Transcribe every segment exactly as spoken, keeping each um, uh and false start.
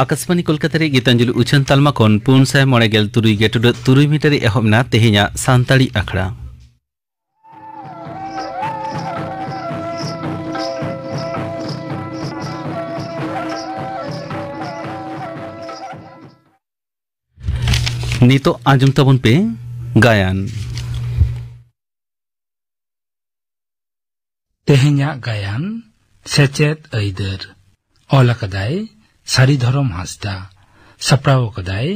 ᱟᱠᱟᱥᱵᱟᱱᱤ ᱠᱳᱞᱠᱟᱛᱟ ᱨᱮ ᱜᱤᱛᱟᱧᱡᱚᱞᱤ ᱩᱪᱷᱟᱹᱱ ᱛᱟᱞᱢᱟ ᱠᱷᱚᱱ ᱯᱩᱱ ᱥᱟᱭ ᱢᱚᱬᱮ ᱜᱮᱞ ᱛᱩᱨᱩᱭ ᱜᱮᱴᱩᱰᱟᱹᱜ ᱛᱩᱨᱩᱭ ᱢᱤᱴᱟᱨ ᱨᱮ ᱮᱦᱚᱵ ᱮᱱᱟ ᱛᱮᱦᱮᱧᱟᱜ ᱥᱟᱱᱛᱟᱲᱤ ᱟᱠᱷᱲᱟ᱾ ᱱᱤᱛᱚᱜ ᱟᱸᱡᱚᱢ ᱛᱟᱵᱚᱱ ᱯᱮ ᱜᱟᱭᱟᱱ᱾ ᱛᱮᱦᱮᱧᱟᱜ ᱜᱟᱭᱟᱱ ᱥᱮᱪᱮᱫ ᱟᱹᱭᱫᱟᱹᱨ᱾ ᱚᱞ ᱟᱠᱟᱫᱟᱭ ᱥᱟᱹᱨᱤ ᱫᱷᱚᱨᱚᱢ ᱦᱟᱸᱥᱫᱟ᱾ ᱥᱟᱯᱲᱟᱣ ᱟᱠᱟᱫᱟᱭ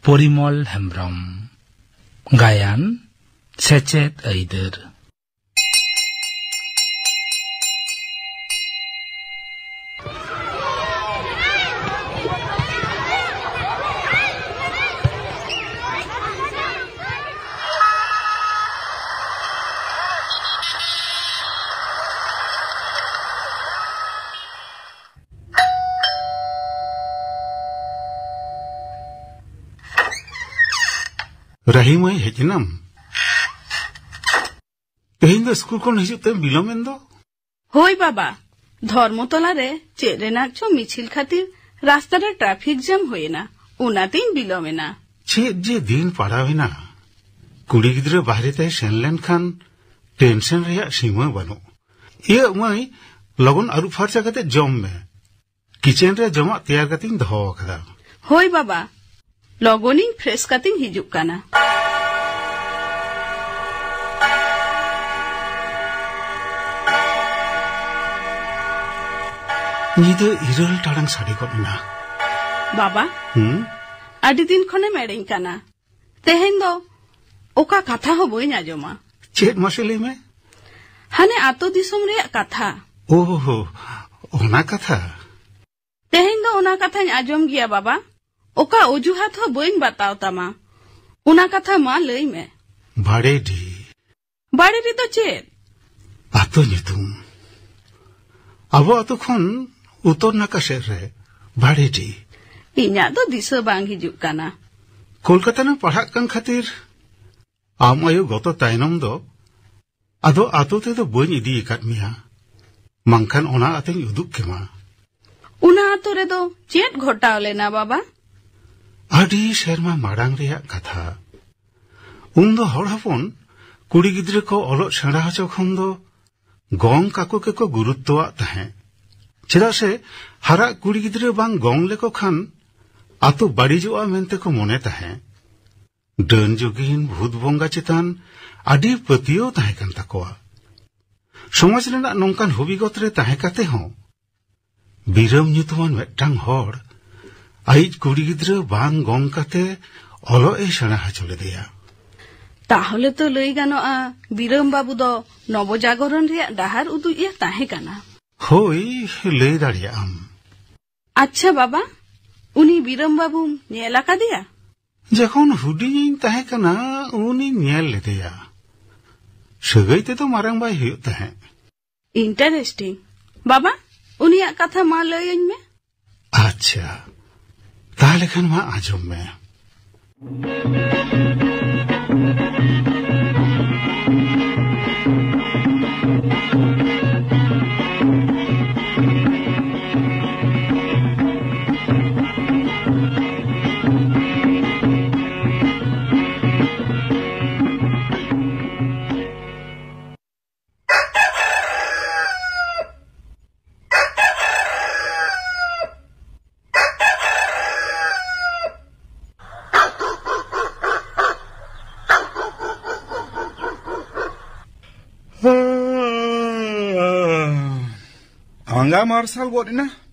ᱯᱚᱨᱤᱢᱚᱞ ᱦᱮᱢᱵᱽᱨᱚᱢ᱾ ᱜᱟᱭᱟᱱ ᱥᱮᱪᱮᱫ ᱟᱹᱭᱫᱟᱹᱨ᱾ ᱨᱟᱦᱤ ᱢᱟᱹᱭ, ᱦᱮᱡ ᱮᱱᱟᱢ? ᱛᱮᱦᱮᱧ ᱫᱚ ᱥᱠᱩᱞ ᱠᱷᱚᱱ ᱦᱤᱡᱩᱜ ᱛᱮᱢ ᱵᱤᱞᱚᱢ ᱮᱱ ᱫᱚ? ᱦᱳᱭ ᱵᱟᱵᱟ, ᱫᱷᱚᱨᱢᱚᱛᱚᱞᱟ ᱨᱮ ᱪᱮᱫ ᱨᱮᱱᱟᱜ ᱪᱚ ᱢᱤᱪᱷᱤᱞ ᱠᱷᱟᱹᱛᱤᱨ ᱨᱟᱥᱛᱟ ᱨᱮ ᱴᱨᱟᱯᱷᱤᱠ ᱡᱟᱢ ᱦᱩᱭ ᱮᱱᱟ, ᱚᱱᱟᱛᱮᱧ ᱵᱤᱞᱚᱢ ᱮᱱᱟ᱾ ᱪᱮᱫ ᱡᱮ ᱫᱤᱱ ᱯᱟᱲᱟᱣ ᱮᱱᱟ᱾ ᱠᱩᱲᱤ ᱜᱤᱫᱽᱨᱟᱹ ᱵᱟᱦᱨᱮ ᱛᱮᱭ ᱥᱮᱱ ᱞᱮᱱᱠᱷᱟᱱ ᱴᱮᱱᱥᱚᱱ ᱨᱮᱭᱟᱜ ᱥᱤᱢᱟᱹ ᱵᱟᱹᱱᱩᱜ᱾ ᱤᱭᱟᱹ ᱢᱟᱹᱭ, ᱞᱚᱜᱚᱱ ᱟᱹᱨᱩᱵ ᱯᱷᱟᱨᱪᱟ ᱠᱟᱛᱮ ᱡᱚᱢ ᱢᱮ᱾ ᱠᱤᱪᱮᱱ ᱨᱮ ᱡᱚᱢᱟᱜ ᱛᱮᱭᱟᱨ ᱠᱟᱛᱮᱧ ᱫᱚᱦᱚ ᱟᱠᱟᱫᱟ᱾ ᱦᱳᱭ ᱵᱟᱵᱟ, ᱞᱚᱜᱚᱱᱤᱧ ᱯᱷᱨᱮᱥ ᱠᱟᱛᱮᱧ ᱦᱤᱡᱩᱜ ᱠᱟᱱᱟ᱾ ᱧᱤᱫᱟᱹ ᱤᱨᱟᱹᱞ ᱴᱟᱲᱟᱝ ᱥᱟᱰᱮ ᱜᱚᱫ ᱮᱱᱟ᱾ ᱵᱟᱵᱟ, ᱦᱩᱸ? ᱟᱹᱰᱤ ᱫᱤᱱ ᱠᱷᱚᱱᱮᱢ ᱮᱲᱮᱧ ᱠᱟᱱᱟ᱾ ᱛᱮᱦᱮᱧ ᱫᱚ ᱚᱠᱟ ᱠᱟᱛᱷᱟ ᱦᱚᱸ ᱵᱟᱹᱧ ᱟᱸᱡᱚᱢᱟ᱾ ᱪᱮᱫ ᱢᱟᱥᱮ ᱞᱟᱹᱭ ᱢᱮ? ᱦᱟᱱᱮ ᱟᱛᱳ ᱫᱤᱥᱚᱢ ᱨᱮᱭᱟᱜ ᱠᱟᱛᱷᱟ᱾ ᱳᱦᱳ, ᱚᱱᱟ ᱠᱟᱛᱷᱟ? ᱛᱮᱦᱮᱧ ᱫᱚ ᱚᱱᱟ ᱠᱟᱛᱷᱟᱧ ᱟᱸᱡᱚᱢ ᱜᱮᱭᱟ ᱵᱟᱵᱟ᱾ ᱚᱠᱟ ᱚᱡᱩᱦᱟᱛ ᱦᱚᱸ ᱵᱟᱹᱧ ᱵᱟᱛᱟᱣ ᱛᱟᱢᱟ᱾ ᱚᱱᱟ ᱠᱟᱛᱷᱟ ᱢᱟ ᱞᱟᱹᱭ ᱢᱮ᱾ ᱵᱟᱲᱮᱰᱤ᱾ ᱵᱟᱲᱮᱰᱤ ᱫᱚ ᱪᱮᱫ? ᱟᱛᱳ ᱧᱩᱛᱩᱢ᱾ ᱟᱵᱚ ᱟᱛᱳ ᱠᱷᱚᱱ ᱩᱛᱚᱨ ᱱᱟᱠᱷᱟ ᱥᱮᱫ ᱨᱮ ᱵᱟᱲᱮᱰᱤ᱾ ᱤᱧᱟᱜ ᱫᱚ ᱫᱤᱥᱟᱹ ᱵᱟᱝ ᱦᱤᱡᱩᱜ ᱠᱟᱱᱟ᱾ ᱠᱳᱞᱠᱟᱛᱟ ᱨᱮᱢ ᱯᱟᱲᱦᱟᱜ ᱠᱟᱱ ᱠᱷᱟᱹᱛᱤᱨ ᱟᱢ ᱟᱭᱳ ᱜᱚᱛᱚ ᱛᱟᱭᱱᱚᱢ ᱫᱚ ᱟᱫᱚ ᱟᱛᱳ ᱛᱮᱫᱚ ᱵᱟᱹᱧ ᱤᱫᱤ ᱟᱠᱟᱫ ᱢᱮᱭᱟ, ᱵᱟᱝᱠᱷᱟᱱ ᱚᱱᱟ ᱟᱛᱮᱧ ᱩᱫᱩᱜ ᱠᱮᱢᱟ᱾ ᱚᱱᱟ ᱟᱛᱳ ᱨᱮᱫᱚ ᱪᱮᱫ ᱜᱷᱚᱴᱟᱣ ᱞᱮᱱᱟ, ᱵᱟᱵᱟ? ᱟᱹᱰᱤ ᱥᱮᱨᱢᱟ ᱢᱟᱲᱟᱝ ᱨᱮᱭᱟᱜ ᱠᱟᱛᱷᱟ᱾ ᱩᱱᱫᱚ ᱦᱚᱲ ᱦᱚᱯᱚᱱ ᱠᱩᱲᱤ ᱜᱤᱫᱽᱨᱟᱹ ᱠᱚ ᱚᱞᱚᱜ ᱥᱮᱬᱟ ᱦᱚᱪᱚ ᱠᱷᱚᱱ ᱫᱚ ᱜᱚᱝ ᱠᱟᱠᱚ ᱜᱮᱠᱚ ᱜᱩᱨᱩᱛᱛᱚᱣᱟᱜ ᱛᱟᱦᱮᱸᱫ᱾ ᱪᱮᱫᱟᱜ ᱥᱮ ᱦᱟᱨᱟᱜ ᱠᱩᱲᱤ ᱜᱤᱫᱽᱨᱟᱹ ᱵᱟᱝ ᱜᱚᱝ ᱞᱮᱠᱚ ᱠᱷᱟᱱ ᱟᱛᱳ ᱵᱟᱹᱲᱤᱡᱚᱜᱼᱟ ᱢᱮᱱᱛᱮ ᱠᱚ ᱢᱚᱱᱮ ᱛᱟᱦᱮᱸᱫ᱾ ᱰᱟᱹᱱ ᱡᱳᱜᱤᱱ ᱵᱷᱩᱛ ᱵᱚᱸᱜᱟ ᱪᱮᱛᱟᱱ ᱟᱹᱰᱤ ᱯᱟᱹᱛᱭᱟᱹᱣ ᱛᱟᱦᱮᱸ ᱠᱟᱱ ᱛᱟᱠᱚᱣᱟ᱾ ᱥᱚᱢᱟᱡᱽ ᱨᱮᱱᱟᱜ ᱱᱚᱝᱠᱟᱱ ᱦᱚᱵᱤᱜᱚᱛ ᱨᱮ ᱛᱟᱦᱮᱸ ᱠᱟᱛᱮ ᱦᱚᱸ ᱵᱤᱨᱟᱹᱢ ᱧᱩᱛᱩᱢᱟᱱ ᱢᱤᱫᱴᱟᱝ ᱦᱚᱲ ᱟᱭᱤᱡ ᱠᱩᱲᱤ ᱜᱤᱫᱽᱨᱟᱹ ᱵᱟᱝ ᱜᱚᱝ ᱠᱟᱛᱮ ᱚᱞᱚᱜ ᱮ ᱥᱮᱬᱟ ᱦᱚᱪᱚ ᱞᱮᱫᱮᱭᱟ᱾ ᱛᱟᱦᱚᱞᱮ ᱛᱚ ᱞᱟᱹᱭ ᱜᱟᱱᱚᱜᱼᱟ, ᱵᱤᱨᱟᱹᱢ ᱵᱟᱹᱵᱩ ᱫᱚ ᱱᱚᱵᱚᱡᱟᱜᱚᱨᱚᱱ ᱨᱮᱭᱟᱜ ᱰᱟᱦᱟᱨ ᱩᱫᱩᱜ ᱮ ᱛᱟᱦᱮᱸ ᱠᱟᱱᱟ᱾ ᱦᱳᱭ, ᱞᱟᱹᱭ ᱫᱟᱲᱮᱭᱟᱜ ᱟᱢ᱾ ᱟᱪᱪᱷᱟ ᱵᱟᱵᱟ, ᱩᱱᱤ ᱵᱤᱨᱟᱹᱢ ᱵᱟᱹᱵᱩᱢ ᱧᱮᱞ ᱟᱠᱟᱫᱮᱭᱟ? ᱡᱚᱠᱷᱚᱱ ᱦᱩᱰᱤᱧᱤᱧ ᱛᱟᱦᱮᱸ ᱠᱟᱱᱟ, ᱩᱱᱤᱧ ᱧᱮᱞ ᱞᱮᱫᱮᱭᱟ᱾ ᱥᱟᱹᱜᱟᱹᱭ ᱛᱮᱫᱚ ᱢᱟᱨᱟᱝ ᱵᱟᱭ ᱦᱩᱭᱩᱜ ᱛᱟᱦᱮᱸᱫ᱾ Interesting. ᱵᱟᱵᱟ, ᱩᱱᱤᱭᱟᱜ ᱠᱟᱛᱷᱟ ᱢᱟ ᱞᱟᱹᱭᱟᱹᱧ ᱢᱮ᱾ ᱟᱪᱪᱷᱟ, ᱛᱟᱦᱞᱮ ᱠᱷᱟᱱ ᱢᱟ ᱟᱸᱡᱚᱢ ᱢᱮ᱾ ᱟᱸᱜᱟ ᱢᱟᱨᱥᱟᱞ ᱜᱚᱫ ᱮᱱᱟ,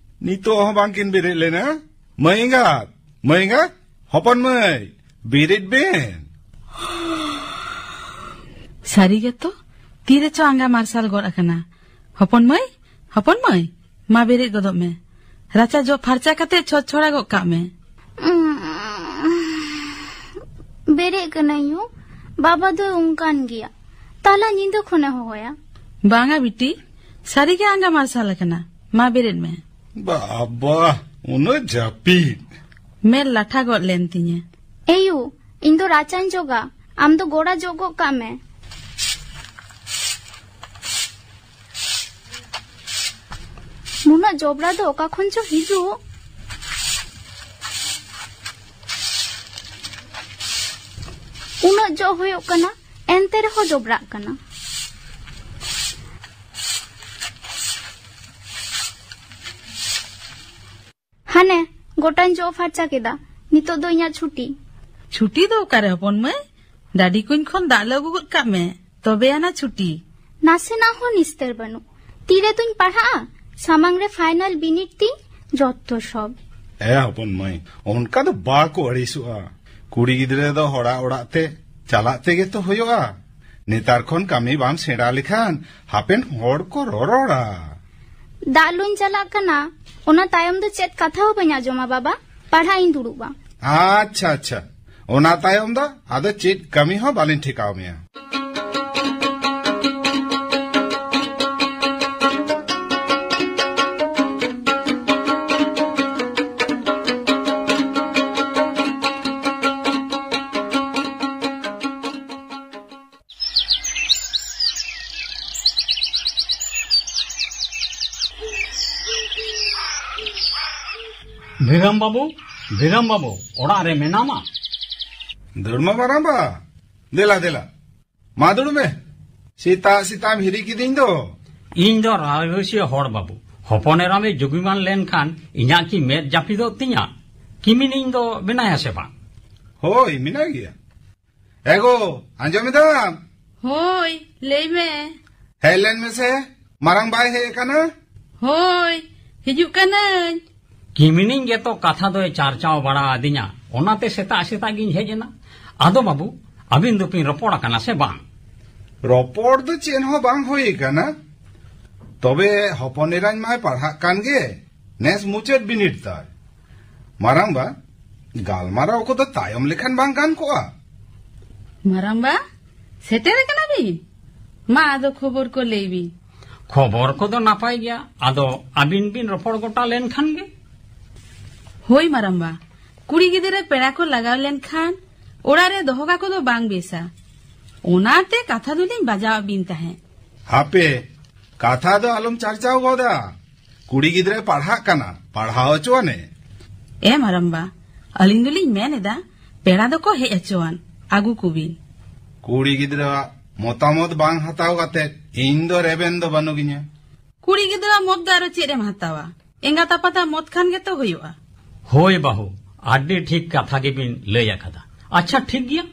ᱱᱤᱛᱚᱜ ᱦᱚᱸ ᱵᱟᱝᱠᱤᱱ ᱵᱮᱨᱮᱫ ᱞᱮᱱᱟ᱾ ᱢᱟᱹᱭ ᱮᱸᱜᱟᱛ, ᱢᱟᱹᱭ ᱮᱸᱜᱟᱛ, ᱦᱚᱯᱚᱱ ᱢᱟᱹᱭ, ᱵᱮᱨᱮᱫ ᱵᱮᱱ᱾ ᱥᱟᱹᱨᱤ ᱜᱮᱛᱚ, ᱛᱤᱨᱮᱪᱚ ᱟᱸᱜᱟ ᱢᱟᱨᱥᱟᱞ ᱜᱚᱫ ᱟᱠᱟᱱᱟ᱾ ᱦᱚᱯᱚᱱ ᱢᱟᱹᱭ, ᱦᱚᱯᱚᱱ ᱢᱟᱹᱭ, ᱢᱟ ᱵᱮᱨᱮᱫ ᱜᱚᱫᱚᱜ ᱢᱮ᱾ ᱨᱟᱪᱟ ᱡᱚᱜ ᱯᱷᱟᱨᱪᱟ ᱠᱟᱛᱮ ᱪᱷᱚᱡ ᱪᱷᱚᱲᱟ ᱜᱚᱫ ᱠᱟᱜ ᱢᱮ᱾ ᱩᱸ, ᱵᱮᱨᱮᱫ ᱠᱟᱹᱱᱟᱹᱧ ᱭᱩ, ᱵᱟᱵᱟ ᱫᱚᱭ ᱚᱱᱠᱟᱱ ᱜᱮᱭᱟ᱾ ᱛᱟᱞᱟ ᱧᱤᱫᱟᱹ ᱠᱷᱚᱱᱮ ᱦᱚᱦᱚᱭᱟ᱾ ᱵᱟᱝᱟ ᱵᱤᱴᱤ, ᱥᱟᱹᱨᱤᱜᱮ ᱟᱸᱜᱟ ᱢᱟᱨᱥᱟᱞ ᱟᱠᱟᱱᱟ᱾ ᱢᱟ ᱵᱮᱨᱮᱫ ᱢᱮ᱾ ᱵᱟᱵᱟ, ᱩᱱᱟᱹᱜ ᱡᱟᱹᱯᱤᱫ᱾ ᱢᱮᱫ ᱞᱟᱴᱷᱟ ᱜᱚᱫ ᱞᱮᱱ ᱛᱤᱧᱟᱹ᱾ ᱮᱭᱩ, ᱤᱧ ᱫᱚ ᱨᱟᱪᱟᱧ ᱡᱚᱜᱟ, ᱟᱢ ᱫᱚ ᱜᱚᱲᱟ ᱡᱚᱜ ᱜᱚᱫ ᱠᱟᱜ ᱢᱮ᱾ ᱱᱩᱱᱟᱹᱜ ᱡᱚᱵᱽᱨᱟ ᱫᱚ ᱚᱠᱟ ᱠᱷᱚᱱ ᱪᱚ ᱦᱤᱡᱩᱜ? ᱩᱱᱟᱹᱜ ᱡᱚᱜ ᱦᱩᱭᱩᱜ ᱠᱟᱱᱟ, ᱮᱱᱛᱮ ᱨᱮᱦᱚᱸ ᱡᱚᱵᱽᱨᱟᱜ ᱠᱟᱱᱟ᱾ ᱦᱟᱱᱮ, ᱜᱚᱴᱟᱧ ᱡᱚᱜ ᱯᱷᱟᱨᱪᱟ ᱠᱮᱫᱟ᱾ ᱱᱤᱛᱚᱜ ᱫᱚ ᱤᱧᱟᱜ ᱪᱷᱩᱴᱤ᱾ ᱪᱷᱩᱴᱤ ᱫᱚ ᱚᱠᱟᱨᱮ ᱦᱚᱯᱚᱱ ᱢᱟᱹᱭ? ᱰᱟᱹᱰᱤ ᱠᱩᱧ ᱠᱷᱚᱱ ᱫᱟᱜ ᱞᱮ ᱟᱹᱜᱩ ᱜᱚᱫ ᱠᱟᱜ ᱢᱮ, ᱛᱚᱵᱮ ᱟᱱᱟ ᱪᱷᱩᱴᱤ᱾ ᱱᱟᱥᱮᱱᱟᱜ ᱦᱚᱸ ᱱᱤᱥᱛᱟᱹᱨ ᱵᱟᱹᱱᱩᱜ᱾ ᱛᱤᱨᱮ ᱫᱚᱧ ᱯᱟᱲᱦᱟᱜᱼᱟ? ᱥᱟᱢᱟᱝ ᱨᱮ ᱯᱷᱟᱭᱱᱟᱞ ᱵᱤᱱᱤᱰ ᱛᱤᱧ, ᱡᱚᱛᱚ ᱥᱚᱵ᱾ ᱮ ᱦᱚᱯᱚᱱ ᱢᱟᱹᱭ, ᱚᱱᱠᱟ ᱫᱚ ᱵᱟᱠᱚ ᱟᱹᱲᱤᱥᱚᱜᱼᱟ᱾ ᱠᱩᱲᱤ ᱜᱤᱫᱽᱨᱟᱹ ᱫᱚ ᱦᱚᱲᱟᱜ ᱚᱲᱟᱜ ᱛᱮ ᱪᱟᱞᱟᱜ ᱛᱮᱜᱮ ᱛᱚ ᱦᱩᱭᱩᱜᱼᱟ᱾ ᱱᱮᱛᱟᱨ ᱠᱷᱚᱱ ᱠᱟᱹᱢᱤ ᱵᱟᱢ ᱥᱮᱬᱟ ᱞᱮᱠᱷᱟᱱ ᱦᱟᱯᱮᱱ ᱦᱚᱲ ᱠᱚ ᱨᱚᱨᱚᱲᱟ᱾ ᱫᱟᱜ ᱞᱩᱧ ᱪᱟᱞᱟᱜ ᱠᱟᱱᱟ, ᱚᱱᱟ ᱛᱟᱭᱚᱢ ᱫᱚ ᱪᱮᱫ ᱠᱟᱛᱷᱟ ᱦᱚᱸ ᱵᱟᱹᱧ ᱟᱸᱡᱚᱢᱟ ᱵᱟᱵᱟ᱾ ᱯᱟᱲᱦᱟᱜ ᱤᱧ ᱫᱩᱲᱩᱵᱼᱟ᱾ ᱟᱪᱪᱷᱟ, ᱟᱪᱪᱷᱟ, ᱚᱱᱟ ᱛᱟᱭᱚᱢ ᱫᱚ ᱟᱫᱚ ᱪᱮᱫ ᱠᱟᱹᱢᱤ ᱦᱚᱸ ᱵᱟᱞᱤᱧ ᱴᱷᱮᱠᱟᱣ ᱢᱮᱭᱟ᱾ ᱵᱤᱨᱟᱢ ᱵᱟᱹᱵᱩ, ᱵᱤᱨᱟᱢ ᱵᱟᱹᱵᱩ, ᱚᱲᱟᱜ ᱨᱮ ᱢᱮᱱᱟᱢᱟ? ᱫᱟᱹᱲ ᱢᱟ ᱢᱟᱨᱟᱝᱵᱟ, ᱫᱮᱞᱟ, ᱫᱮᱞᱟ, ᱢᱟ ᱫᱩᱲᱩᱵ ᱢᱮ᱾ ᱥᱮᱛᱟᱜ ᱥᱮᱛᱟᱜ ᱮᱢ ᱦᱤᱨᱤ ᱠᱤᱫᱤᱧ ᱫᱚ᱾ ᱤᱧ ᱫᱚ ᱨᱟᱡᱽᱵᱟᱹᱥᱤᱭᱟᱹ ᱦᱚᱲ ᱵᱟᱹᱵᱩ, ᱦᱚᱯᱚᱱ ᱮᱨᱟᱢᱮ ᱡᱩᱜᱤᱢᱟᱱ ᱞᱮᱱᱠᱷᱟᱱ ᱤᱧᱟᱜ ᱠᱤ ᱢᱮᱫ ᱡᱟᱹᱯᱤᱫᱚᱜ ᱛᱤᱧᱟ? ᱠᱤᱢᱤᱱᱤᱧ ᱫᱚ ᱢᱮᱱᱟᱭᱟ ᱥᱮ ᱵᱟᱝ? ᱦᱳᱭ, ᱢᱮᱱᱟᱭ ᱜᱮᱭᱟ᱾ ᱮᱜᱳ, ᱟᱸᱡᱚᱢ ᱮᱫᱟᱢ? ᱦᱳᱭ, ᱞᱟᱹᱭ ᱢᱮ᱾ ᱦᱮᱡ ᱞᱮᱱ ᱢᱮᱥᱮ, ᱢᱟᱨᱟᱝ ᱵᱟᱭ ᱦᱮᱡ ᱟᱠᱟᱱᱟ? ᱦᱳᱭ, ᱦᱤᱡᱩᱜ ᱠᱟᱹᱱᱟᱹᱧ᱾ ᱠᱤᱢᱤᱱᱤᱧ ᱜᱮᱛᱚ ᱠᱟᱛᱷᱟ ᱫᱚᱭ ᱪᱟᱨᱪᱟᱣ ᱵᱟᱲᱟ ᱟᱹᱫᱤᱧᱟ, ᱚᱱᱟᱛᱮ ᱥᱮᱛᱟᱜ ᱥᱮᱛᱟᱜ ᱜᱤᱧ ᱦᱮᱡ ᱮᱱᱟ᱾ ᱟᱫᱚ ᱵᱟᱹᱵᱩ, ᱟᱹᱵᱤᱱ ᱫᱚᱵᱤᱱ ᱨᱚᱯᱚᱲ ᱟᱠᱟᱱᱟ ᱥᱮ ᱵᱟᱝ? ᱨᱚᱯᱚᱲ ᱫᱚ ᱪᱮᱫ ᱦᱚᱸ ᱵᱟᱝ ᱦᱩᱭ ᱟᱠᱟᱱᱟ, ᱛᱚᱵᱮ ᱦᱚᱯᱚᱱ ᱮᱨᱟᱧ ᱢᱟᱭ ᱯᱟᱲᱦᱟᱜ ᱠᱟᱱ ᱜᱮ, ᱱᱮᱥ ᱢᱩᱪᱟᱹᱫ ᱵᱤᱱᱤᱰ ᱛᱟᱭ᱾ ᱢᱟᱨᱟᱝᱵᱟ, ᱜᱟᱞᱢᱟᱨᱟᱣ ᱠᱚᱫᱚ ᱛᱟᱭᱚᱢ ᱞᱮᱠᱷᱟᱱ ᱵᱟᱝ ᱜᱟᱱ ᱠᱚᱜᱼᱟ? ᱢᱟᱨᱟᱝᱵᱟ, ᱥᱮᱴᱮᱨ ᱟᱠᱟᱱᱟ ᱵᱤᱱ? ᱢᱟ, ᱟᱫᱚ ᱠᱷᱚᱵᱚᱨ ᱠᱚ ᱞᱟᱹᱭ ᱵᱤᱱ᱾ ᱠᱷᱚᱵᱚᱨ ᱠᱚᱫᱚ ᱱᱟᱯᱟᱭ ᱜᱮᱭᱟ, ᱟᱫᱚ ᱟᱹᱵᱤᱱ ᱵᱤᱱ ᱨᱚᱯᱚᱲ ᱜᱚᱴᱟ ᱞᱮᱱᱠᱷᱟᱱ ᱜᱮ᱾ ᱦᱳᱭ ᱢᱟᱨᱟᱝᱵᱟ, ᱠᱩᱲᱤ ᱜᱤᱫᱽᱨᱟᱹ ᱯᱮᱲᱟ ᱠᱚ ᱞᱟᱜᱟᱣ ᱞᱮᱱᱠᱷᱟᱱ ᱚᱲᱟᱜ ᱨᱮ ᱫᱚᱦᱚ ᱠᱟᱠᱚ ᱫᱚ ᱵᱟᱝ ᱵᱮᱥᱟ, ᱚᱱᱟᱛᱮ ᱠᱟᱛᱷᱟ ᱫᱚᱞᱤᱧ ᱵᱟᱡᱟᱣᱟᱜ ᱵᱤᱱ ᱛᱟᱦᱮᱸᱫ᱾ ᱦᱟᱯᱮ, ᱠᱟᱛᱷᱟ ᱫᱚ ᱟᱞᱚᱢ ᱪᱟᱨᱪᱟᱣ ᱜᱚᱫᱟ᱾ ᱠᱩᱲᱤ ᱜᱤᱫᱽᱨᱟᱹᱭ ᱯᱟᱲᱦᱟᱜ ᱠᱟᱱᱟ, ᱯᱟᱲᱦᱟᱣ ᱦᱚᱪᱚᱣᱟᱱᱮ᱾ ᱮ ᱢᱟᱨᱟᱢᱵᱟ, ᱟᱹᱞᱤᱧ ᱫᱚᱞᱤᱧ ᱢᱮᱱ ᱮᱫᱟ, ᱯᱮᱲᱟ ᱫᱚᱠᱚ ᱦᱮᱡ ᱦᱚᱪᱚᱣᱟᱱ, ᱟᱹᱜᱩ ᱠᱚᱵᱤᱱ᱾ ᱠᱩᱲᱤ ᱜᱤᱫᱽᱨᱟᱹᱣᱟᱜ ᱢᱚᱛᱟᱢᱚᱛ ᱵᱟᱝ ᱦᱟᱛᱟᱣ ᱠᱟᱛᱮ ᱤᱧ ᱫᱚ ᱨᱮᱵᱮᱱ ᱫᱚ ᱵᱟᱹᱱᱩᱜᱤᱧᱟ᱾ ᱠᱩᱲᱤ ᱜᱤᱫᱽᱨᱟᱹᱣᱟᱜ ᱢᱚᱛ ᱫᱚ ᱟᱨᱚ ᱪᱮᱫ ᱮᱢ ᱦᱟᱛᱟᱣᱟ? ᱮᱸᱜᱟᱛ ᱟᱯᱟᱛᱟᱜ ᱢᱚᱛ ᱠᱷᱟᱱ ᱜᱮᱛᱚ ᱦᱩᱭᱩᱜᱼᱟ᱾ ᱦᱳᱭ ᱵᱟᱹᱦᱩ, ᱟᱹᱰᱤ ᱴᱷᱤᱠ ᱠᱟᱛᱷᱟ ᱜᱮᱵᱤᱱ ᱞᱟᱹᱭ ᱟᱠᱟᱫᱟ᱾ ᱟᱪᱪᱷᱟ, ᱴᱷᱤᱠ ᱜᱮᱭᱟ,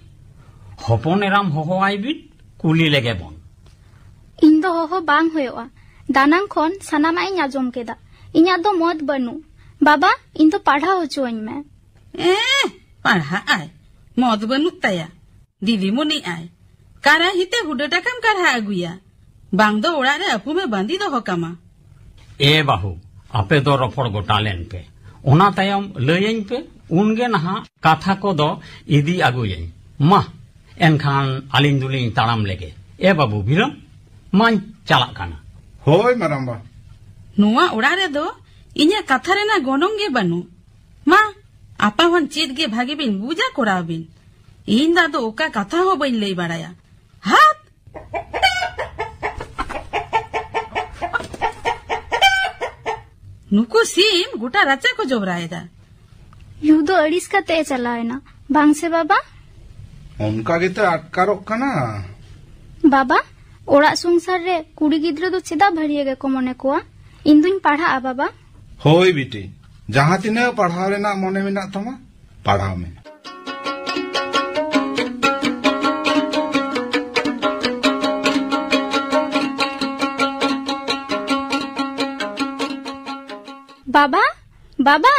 ᱦᱚᱯᱚᱱ ᱮᱨᱟᱢ ᱦᱚᱦᱚᱣᱟᱭ ᱵᱤᱱ, ᱠᱩᱞᱤ ᱞᱮᱜᱮ ᱵᱚᱱ᱾ ᱤᱧ ᱫᱚ ᱦᱚᱦᱚ ᱵᱟᱝ ᱦᱩᱭᱩᱜᱼᱟ᱾ ᱫᱟᱱᱟᱝ ᱠᱷᱚᱱ ᱥᱟᱱᱟᱢᱟᱜ ᱤᱧ ᱟᱸᱡᱚᱢ ᱠᱮᱫᱟ᱾ ᱤᱧᱟᱜ ᱫᱚ ᱢᱚᱛ ᱵᱟᱹᱱᱩᱜ᱾ ᱵᱟᱵᱟ, ᱤᱧ ᱫᱚ ᱯᱟᱲᱦᱟᱣ ᱦᱚᱪᱚᱣᱟᱹᱧ ᱢᱮ᱾ ᱮ, ᱯᱟᱲᱦᱟᱜ ᱟᱭ, ᱢᱚᱛ ᱵᱟᱹᱱᱩᱜ ᱛᱟᱭᱟ᱾ ᱫᱤᱫᱤᱢᱩᱱᱤ ᱟᱭ, ᱠᱟᱨᱟ ᱦᱤᱛᱮ ᱦᱩᱰᱟᱹ ᱴᱟᱠᱟᱢ ᱠᱟᱨᱦᱟ ᱟᱹᱜᱩᱭᱟ, ᱵᱟᱝ ᱫᱚ ᱚᱲᱟᱜ ᱨᱮ ᱟᱹᱯᱩᱢᱮ ᱵᱟᱸᱫᱤ ᱫᱚᱦᱚ ᱠᱟᱢᱟ᱾ ᱮ ᱵᱟᱹᱦᱩ, ᱟᱯᱮ ᱫᱚ ᱨᱚᱯᱚᱲ ᱜᱚᱴᱟ ᱞᱮᱱ ᱯᱮ, ᱚᱱᱟ ᱛᱟᱭᱚᱢ ᱞᱟᱹᱭᱟᱹᱧ ᱯᱮ, ᱩᱱᱜᱮ ᱱᱟᱦᱟᱜ ᱠᱟᱛᱷᱟ ᱠᱚᱫᱚ ᱤᱫᱤ ᱟᱹᱜᱩᱭᱟᱹᱧ᱾ ᱢᱟ, ᱮᱱᱠᱷᱟᱱ ᱟᱹᱞᱤᱧ ᱫᱚᱞᱤᱧ ᱛᱟᱲᱟᱢ ᱞᱮᱜᱮ᱾ ᱮ ᱵᱟᱹᱵᱩ ᱵᱤᱨᱚᱢ, ᱢᱟᱧ ᱪᱟᱞᱟᱜ ᱠᱟᱱᱟ᱾ ᱦᱳᱭ ᱢᱟᱨᱟᱝᱵᱟ᱾ ᱱᱚᱣᱟ ᱚᱲᱟᱜ ᱨᱮᱫᱚ ᱤᱧᱟᱹᱜ ᱠᱟᱛᱷᱟ ᱨᱮᱱᱟᱜ ᱜᱚᱱᱚᱝ ᱜᱮ ᱵᱟᱹᱱᱩᱜ᱾ ᱢᱟ, ᱟᱯᱟ ᱦᱚᱱ ᱪᱮᱫ ᱜᱮ ᱵᱷᱟᱜᱮ ᱵᱤᱱ ᱵᱩᱡᱟ ᱠᱚᱨᱟᱣ ᱵᱤᱱ᱾ ᱤᱧ ᱫᱚ ᱟᱫᱚ ᱚᱠᱟ ᱠᱟᱛᱷᱟ ᱦᱚᱸ ᱵᱟᱹᱧ ᱞᱟᱹᱭ ᱵᱟᱲᱟᱭᱟ᱾ ᱦᱟᱛ! ᱱᱩᱠᱩ ᱥᱤᱢ ᱜᱚᱴᱟ ᱨᱟᱪᱟ ᱠᱚ ᱡᱚᱵᱽᱨᱟᱭᱮᱫᱟ᱾ ᱭᱩ ᱫᱚ ᱟᱹᱲᱤᱥ ᱠᱟᱛᱮ ᱮ ᱪᱟᱞᱟᱣ ᱮᱱᱟ, ᱵᱟᱝ ᱥᱮ ᱵᱟᱵᱟ? ᱚᱱᱠᱟ ᱜᱮᱛᱚ ᱟᱴᱠᱟᱨᱚᱜ ᱠᱟᱱᱟ᱾ ᱵᱟᱵᱟ, ᱚᱲᱟᱜ ᱥᱚᱝᱥᱟᱨ ᱨᱮ ᱠᱩᱲᱤ ᱜᱤᱫᱽᱨᱟᱹ ᱫᱚ ᱪᱮᱫᱟᱜ ᱵᱷᱟᱹᱨᱤᱭᱟᱹ ᱜᱮᱠᱚ ᱢᱚᱱᱮ ᱠᱚᱣᱟ? ᱤᱧ ᱫᱩᱧ ᱯᱟᱲᱦᱟᱜᱼᱟ ᱵᱟᱵᱟ᱾ ᱦᱳᱭ ᱵᱤᱴᱤ, ᱡᱟᱦᱟᱸ ᱛᱤᱱᱟᱹᱜ ᱯᱟᱲᱦᱟᱣ ᱨᱮᱱᱟᱜ ᱢᱚᱱᱮ ᱢᱮᱱᱟᱜ ᱛᱟᱢᱟ, ᱯᱟᱲᱦᱟᱣ ᱢᱮ᱾ ᱵᱟᱵᱟ, ᱵᱟᱵᱟ,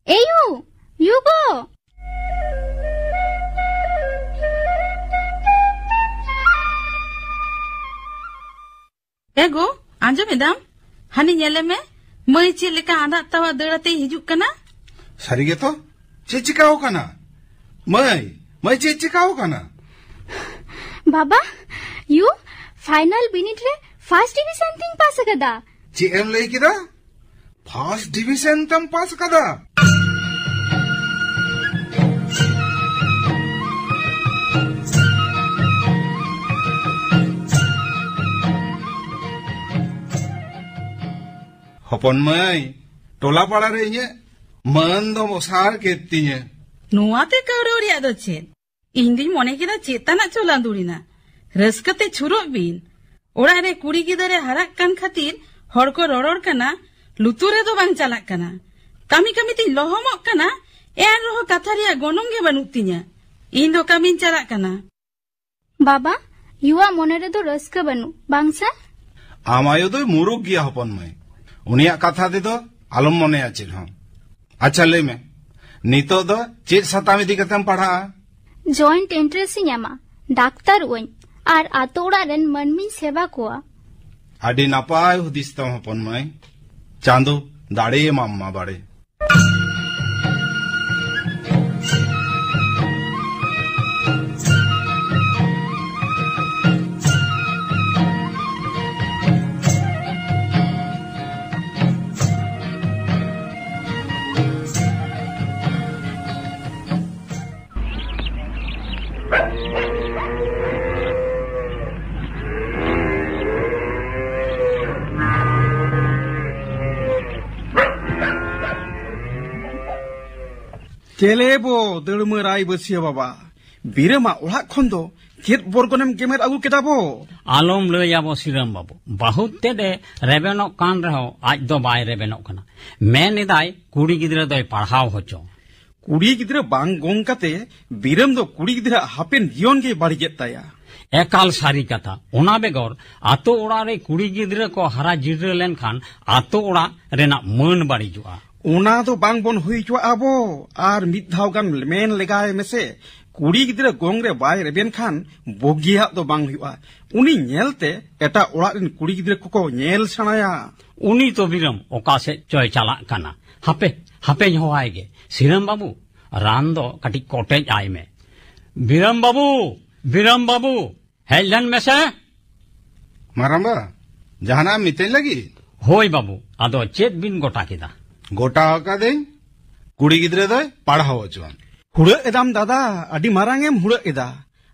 ᱮᱭᱩ, ᱭᱩ ᱜᱚ᱾ ᱮ ᱜᱳ, ᱟᱸᱡᱚᱢ ᱮᱫᱟᱢ? ᱦᱟᱱᱮ ᱧᱮᱞᱮ ᱢᱮ, ᱢᱟᱹᱭ ᱪᱮᱫ ᱞᱮᱠᱟ ᱟᱸᱫᱟᱜ ᱛᱟᱣᱟ ᱫᱟᱹᱲ ᱟᱛᱮᱭ ᱦᱤᱡᱩᱜ ᱠᱟᱱᱟ᱾ ᱥᱟᱹᱨᱤ ᱜᱮᱛᱚ? ᱪᱮᱫ ᱪᱤᱠᱟᱹᱣ ᱠᱟᱱᱟ? ᱢᱟᱹᱭ, ᱢᱟᱹᱭ, ᱪᱮᱫ ᱪᱤᱠᱟᱹᱣ ᱠᱟᱱᱟ? ᱵᱟᱵᱟ, ᱭᱩ, ᱯᱷᱟᱭᱱᱟᱞ ᱵᱤᱱᱤᱰ ᱨᱮ ᱯᱷᱟᱥᱴ ᱰᱤᱵᱤᱥᱚᱱ ᱛᱤᱧ ᱯᱟᱥ ᱟᱠᱟᱫᱟ᱾ ᱪᱮᱫ ᱮᱢ ᱞᱟᱹᱭ ᱠᱮᱫᱟ? ᱯᱷᱟᱥᱴ ᱰᱤᱵᱤᱥᱚᱱ ᱛᱮᱢ ᱯᱟᱥ ᱟᱠᱟᱫᱟ? ᱦᱚᱯᱚᱱ ᱢᱟᱹᱭ, ᱴᱚᱞᱟ ᱯᱟᱲᱟ ᱨᱮ ᱤᱧᱟᱹᱜ ᱢᱟᱹᱱ ᱫᱚᱢ ᱚᱥᱟᱨ ᱠᱮᱫ ᱛᱤᱧᱟᱹ᱾ ᱱᱚᱣᱟᱛᱮ ᱠᱟᱹᱣᱰᱟᱹᱣ ᱨᱮᱭᱟᱜ ᱫᱚ ᱪᱮᱫ? ᱤᱧ ᱫᱩᱧ ᱢᱚᱱᱮ ᱠᱮᱫᱟ ᱪᱮᱫ ᱛᱟᱱᱟᱜ ᱪᱚ ᱞᱟᱸᱫᱩᱲ ᱮᱱᱟ᱾ ᱨᱟᱹᱥᱠᱟᱹ ᱛᱮ ᱪᱷᱩᱨᱩᱜ ᱵᱤᱱ᱾ ᱚᱲᱟᱜ ᱨᱮ ᱠᱩᱲᱤ ᱜᱤᱫᱟᱹᱨᱮ ᱦᱟᱨᱟᱜ ᱠᱟᱱ ᱠᱷᱟᱹᱛᱤᱨ ᱦᱚᱲ ᱠᱚ ᱨᱚᱨᱚᱲ ᱠᱟᱱᱟ, ᱞᱩᱛᱩᱨ ᱨᱮᱫᱚ ᱵᱟᱝ ᱪᱟᱞᱟᱜ ᱠᱟᱱᱟ᱾ ᱠᱟᱹᱢᱤ ᱠᱟᱹᱢᱤ ᱛᱤᱧ ᱞᱚᱦᱚᱢᱚᱜ ᱠᱟᱱᱟ, ᱮᱱ ᱨᱮᱦᱚᱸ ᱠᱟᱛᱷᱟ ᱨᱮᱭᱟᱜ ᱜᱚᱱᱚᱝ ᱜᱮ ᱵᱟᱹᱱᱩᱜ ᱛᱤᱧᱟ᱾ ᱤᱧ ᱫᱚ ᱠᱟᱹᱢᱤᱧ ᱪᱟᱞᱟᱜ ᱠᱟᱱᱟ᱾ ᱵᱟᱵᱟ, ᱭᱩᱣᱟᱜ ᱢᱚᱱᱮ ᱨᱮᱫᱚ ᱨᱟᱹᱥᱠᱟᱹ ᱵᱟᱹᱱᱩᱜ, ᱵᱟᱝ ᱥᱮ? ᱟᱢ ᱟᱭᱳ ᱫᱚᱭ ᱢᱩᱨᱩᱠ ᱜᱮᱭᱟ ᱦᱚᱯᱚᱱ ᱢᱟᱹᱭ᱾ ᱩᱱᱤᱭᱟᱜ ᱠᱟᱛᱷᱟ ᱛᱮᱫᱚ ᱟᱞᱚᱢ ᱢᱚᱱᱮᱭᱟ ᱪᱮᱫ ᱦᱚᱸ᱾ ᱟᱪᱪᱷᱟ, ᱞᱟᱹᱭ ᱢᱮ, ᱱᱤᱛᱚᱜ ᱫᱚ ᱪᱮᱫ ᱥᱟᱛᱟᱢ ᱤᱫᱤ ᱠᱟᱛᱮᱢ ᱯᱟᱲᱦᱟᱜᱼᱟ? ᱡᱚᱭᱮᱱᱴ ᱮᱱᱴᱨᱮᱱᱥ ᱤᱧ ᱮᱢᱟ, ᱰᱟᱠᱛᱟᱨᱚᱜ ᱟᱹᱧ, ᱟᱨ ᱟᱛᱳ ᱚᱲᱟᱜ ᱨᱮᱱ ᱢᱟᱹᱱᱢᱤᱧ ᱥᱮᱵᱟ ᱠᱚᱣᱟ᱾ ᱟᱹᱰᱤ ᱱᱟᱯᱟᱭ ᱦᱩᱫᱤᱥ ᱛᱟᱢ ᱦᱚᱯᱚᱱ ᱢᱟᱹᱭ᱾ ᱪᱟᱸᱫᱚ ᱫᱟᱲᱮ ᱮᱢᱟᱢ ᱢᱟ ᱵᱟᱲᱮ᱾ ᱪᱮᱞᱮ ᱵᱚ, ᱫᱟᱹᱲᱢᱟᱹ ᱨᱟᱭ ᱵᱟᱹᱥᱭᱟᱹ ᱵᱟᱵᱟ, ᱵᱤᱨᱟᱹᱢᱟᱜ ᱚᱲᱟᱜ ᱠᱷᱚᱱ ᱫᱚ ᱪᱮᱫ ᱵᱚᱨᱜᱚᱱᱮᱢ ᱜᱮᱢᱮᱨ ᱟᱹᱜᱩ ᱠᱮᱫᱟ ᱵᱚ? ᱟᱞᱚᱢ ᱞᱟᱹᱭᱟ ᱵᱚ ᱥᱤᱨᱟᱹᱢ ᱵᱟᱹᱵᱩ, ᱵᱟᱹᱦᱩ ᱛᱮᱫ ᱮ ᱨᱮᱵᱮᱱᱚᱜ ᱠᱟᱱ ᱨᱮᱦᱚᱸ ᱟᱡ ᱫᱚ ᱵᱟᱭ ᱨᱮᱵᱮᱱᱚᱜ ᱠᱟᱱᱟ᱾ ᱢᱮᱱ ᱮᱫᱟᱭ ᱠᱩᱲᱤ ᱜᱤᱫᱽᱨᱟᱹ ᱫᱚᱭ ᱯᱟᱲᱦᱟᱣ ᱦᱚᱪᱚ᱾ ᱠᱩᱲᱤ ᱜᱤᱫᱽᱨᱟᱹ ᱵᱟᱝ ᱜᱚᱝ ᱠᱟᱛᱮ ᱵᱤᱨᱟᱹᱢ ᱫᱚ ᱠᱩᱲᱤ ᱜᱤᱫᱽᱨᱟᱹᱣᱟᱜ ᱦᱟᱯᱮᱱ ᱡᱤᱭᱚᱱ ᱜᱮᱭ ᱵᱟᱹᱲᱤᱡᱮᱫ ᱛᱟᱭᱟ᱾ ᱮᱠᱟᱞ ᱥᱟᱹᱨᱤ ᱠᱟᱛᱷᱟ᱾ ᱚᱱᱟ ᱵᱮᱜᱚᱨ ᱟᱛᱳ ᱚᱲᱟᱜ ᱨᱮ ᱠᱩᱲᱤ ᱜᱤᱫᱽᱨᱟᱹ ᱠᱚ ᱦᱟᱨᱟ ᱡᱤᱨᱟᱹ ᱞᱮᱱᱠᱷᱟᱱ ᱟᱛᱳ ᱚᱲᱟᱜ ᱨᱮᱱᱟᱜ ᱢᱟᱹᱱ ᱵᱟᱹᱲᱤᱡᱚᱜᱼᱟ᱾ ᱚᱱᱟ ᱫᱚ ᱵᱟᱝ ᱵᱚᱱ ᱦᱩᱭ ᱦᱚᱪᱚᱣᱟᱜᱼᱟ ᱵᱚ᱾ ᱟᱨ ᱢᱤᱫ ᱫᱷᱟᱣ ᱜᱟᱱ ᱢᱮᱱ ᱞᱮᱜᱟᱭ ᱢᱮᱥᱮ, ᱠᱩᱲᱤ ᱜᱤᱫᱽᱨᱟᱹ ᱜᱚᱝ ᱨᱮ ᱵᱟᱭ ᱨᱮᱵᱮᱱ ᱠᱷᱟᱱ ᱵᱩᱜᱤᱭᱟᱜ ᱫᱚ ᱵᱟᱝ ᱦᱩᱭᱩᱜᱼᱟ᱾ ᱩᱱᱤ ᱧᱮᱞᱛᱮ ᱮᱴᱟᱜ ᱚᱲᱟᱜ ᱨᱮᱱ ᱠᱩᱲᱤ ᱜᱤᱫᱽᱨᱟᱹ ᱠᱚᱠᱚ ᱧᱮᱞ ᱥᱮᱬᱟᱭᱟ᱾ ᱩᱱᱤ ᱛᱚ ᱵᱤᱨᱟᱹᱢ ᱚᱠᱟ ᱥᱮᱫ ᱪᱚᱭ ᱪᱟᱞᱟᱜ ᱠᱟᱱᱟ᱾ ᱦᱟᱯᱮ, ᱦᱟᱯᱮᱧ ᱦᱚᱦᱚᱣᱟᱭ ᱜᱮ᱾ ᱥᱤᱨᱟᱹᱢ ᱵᱟᱹᱵᱩ, ᱨᱟᱱ ᱫᱚ ᱠᱟᱹᱴᱤᱡ ᱠᱚᱴᱮᱡ ᱟᱭ ᱢᱮ᱾ ᱵᱤᱨᱟᱹᱢ ᱵᱟᱹᱵᱩ, ᱵᱤᱨᱟᱹᱢ ᱵᱟᱹᱵᱩ, ᱦᱮᱡ ᱞᱮᱱ ᱢᱮᱥᱮ᱾ ᱢᱟᱨᱟᱝᱵᱟ, ᱡᱟᱦᱟᱱᱟᱜ ᱮᱢ ᱢᱤᱛᱟᱹᱧ ᱞᱟᱹᱜᱤᱫ? ᱦᱳᱭ ᱵᱟᱹᱵᱩ, ᱟᱫᱚ ᱪᱮᱫ ᱵᱤᱱ ᱜᱚᱴᱟ ᱠᱮᱫᱟ? ᱜᱚᱴᱟ ᱟᱠᱟᱫᱟᱹᱧ, ᱠᱩᱲᱤ ᱜᱤᱫᱽᱨᱟᱹ ᱫᱚᱭ ᱯᱟᱲᱦᱟᱣ ᱦᱚᱪᱚᱣᱟᱱ᱾ ᱦᱩᱲᱟᱹᱜ ᱮᱫᱟᱢ ᱫᱟᱫᱟ, ᱟᱹᱰᱤ ᱢᱟᱨᱟᱝ ᱮᱢ ᱦᱩᱲᱟᱹᱜ ᱮᱫᱟ᱾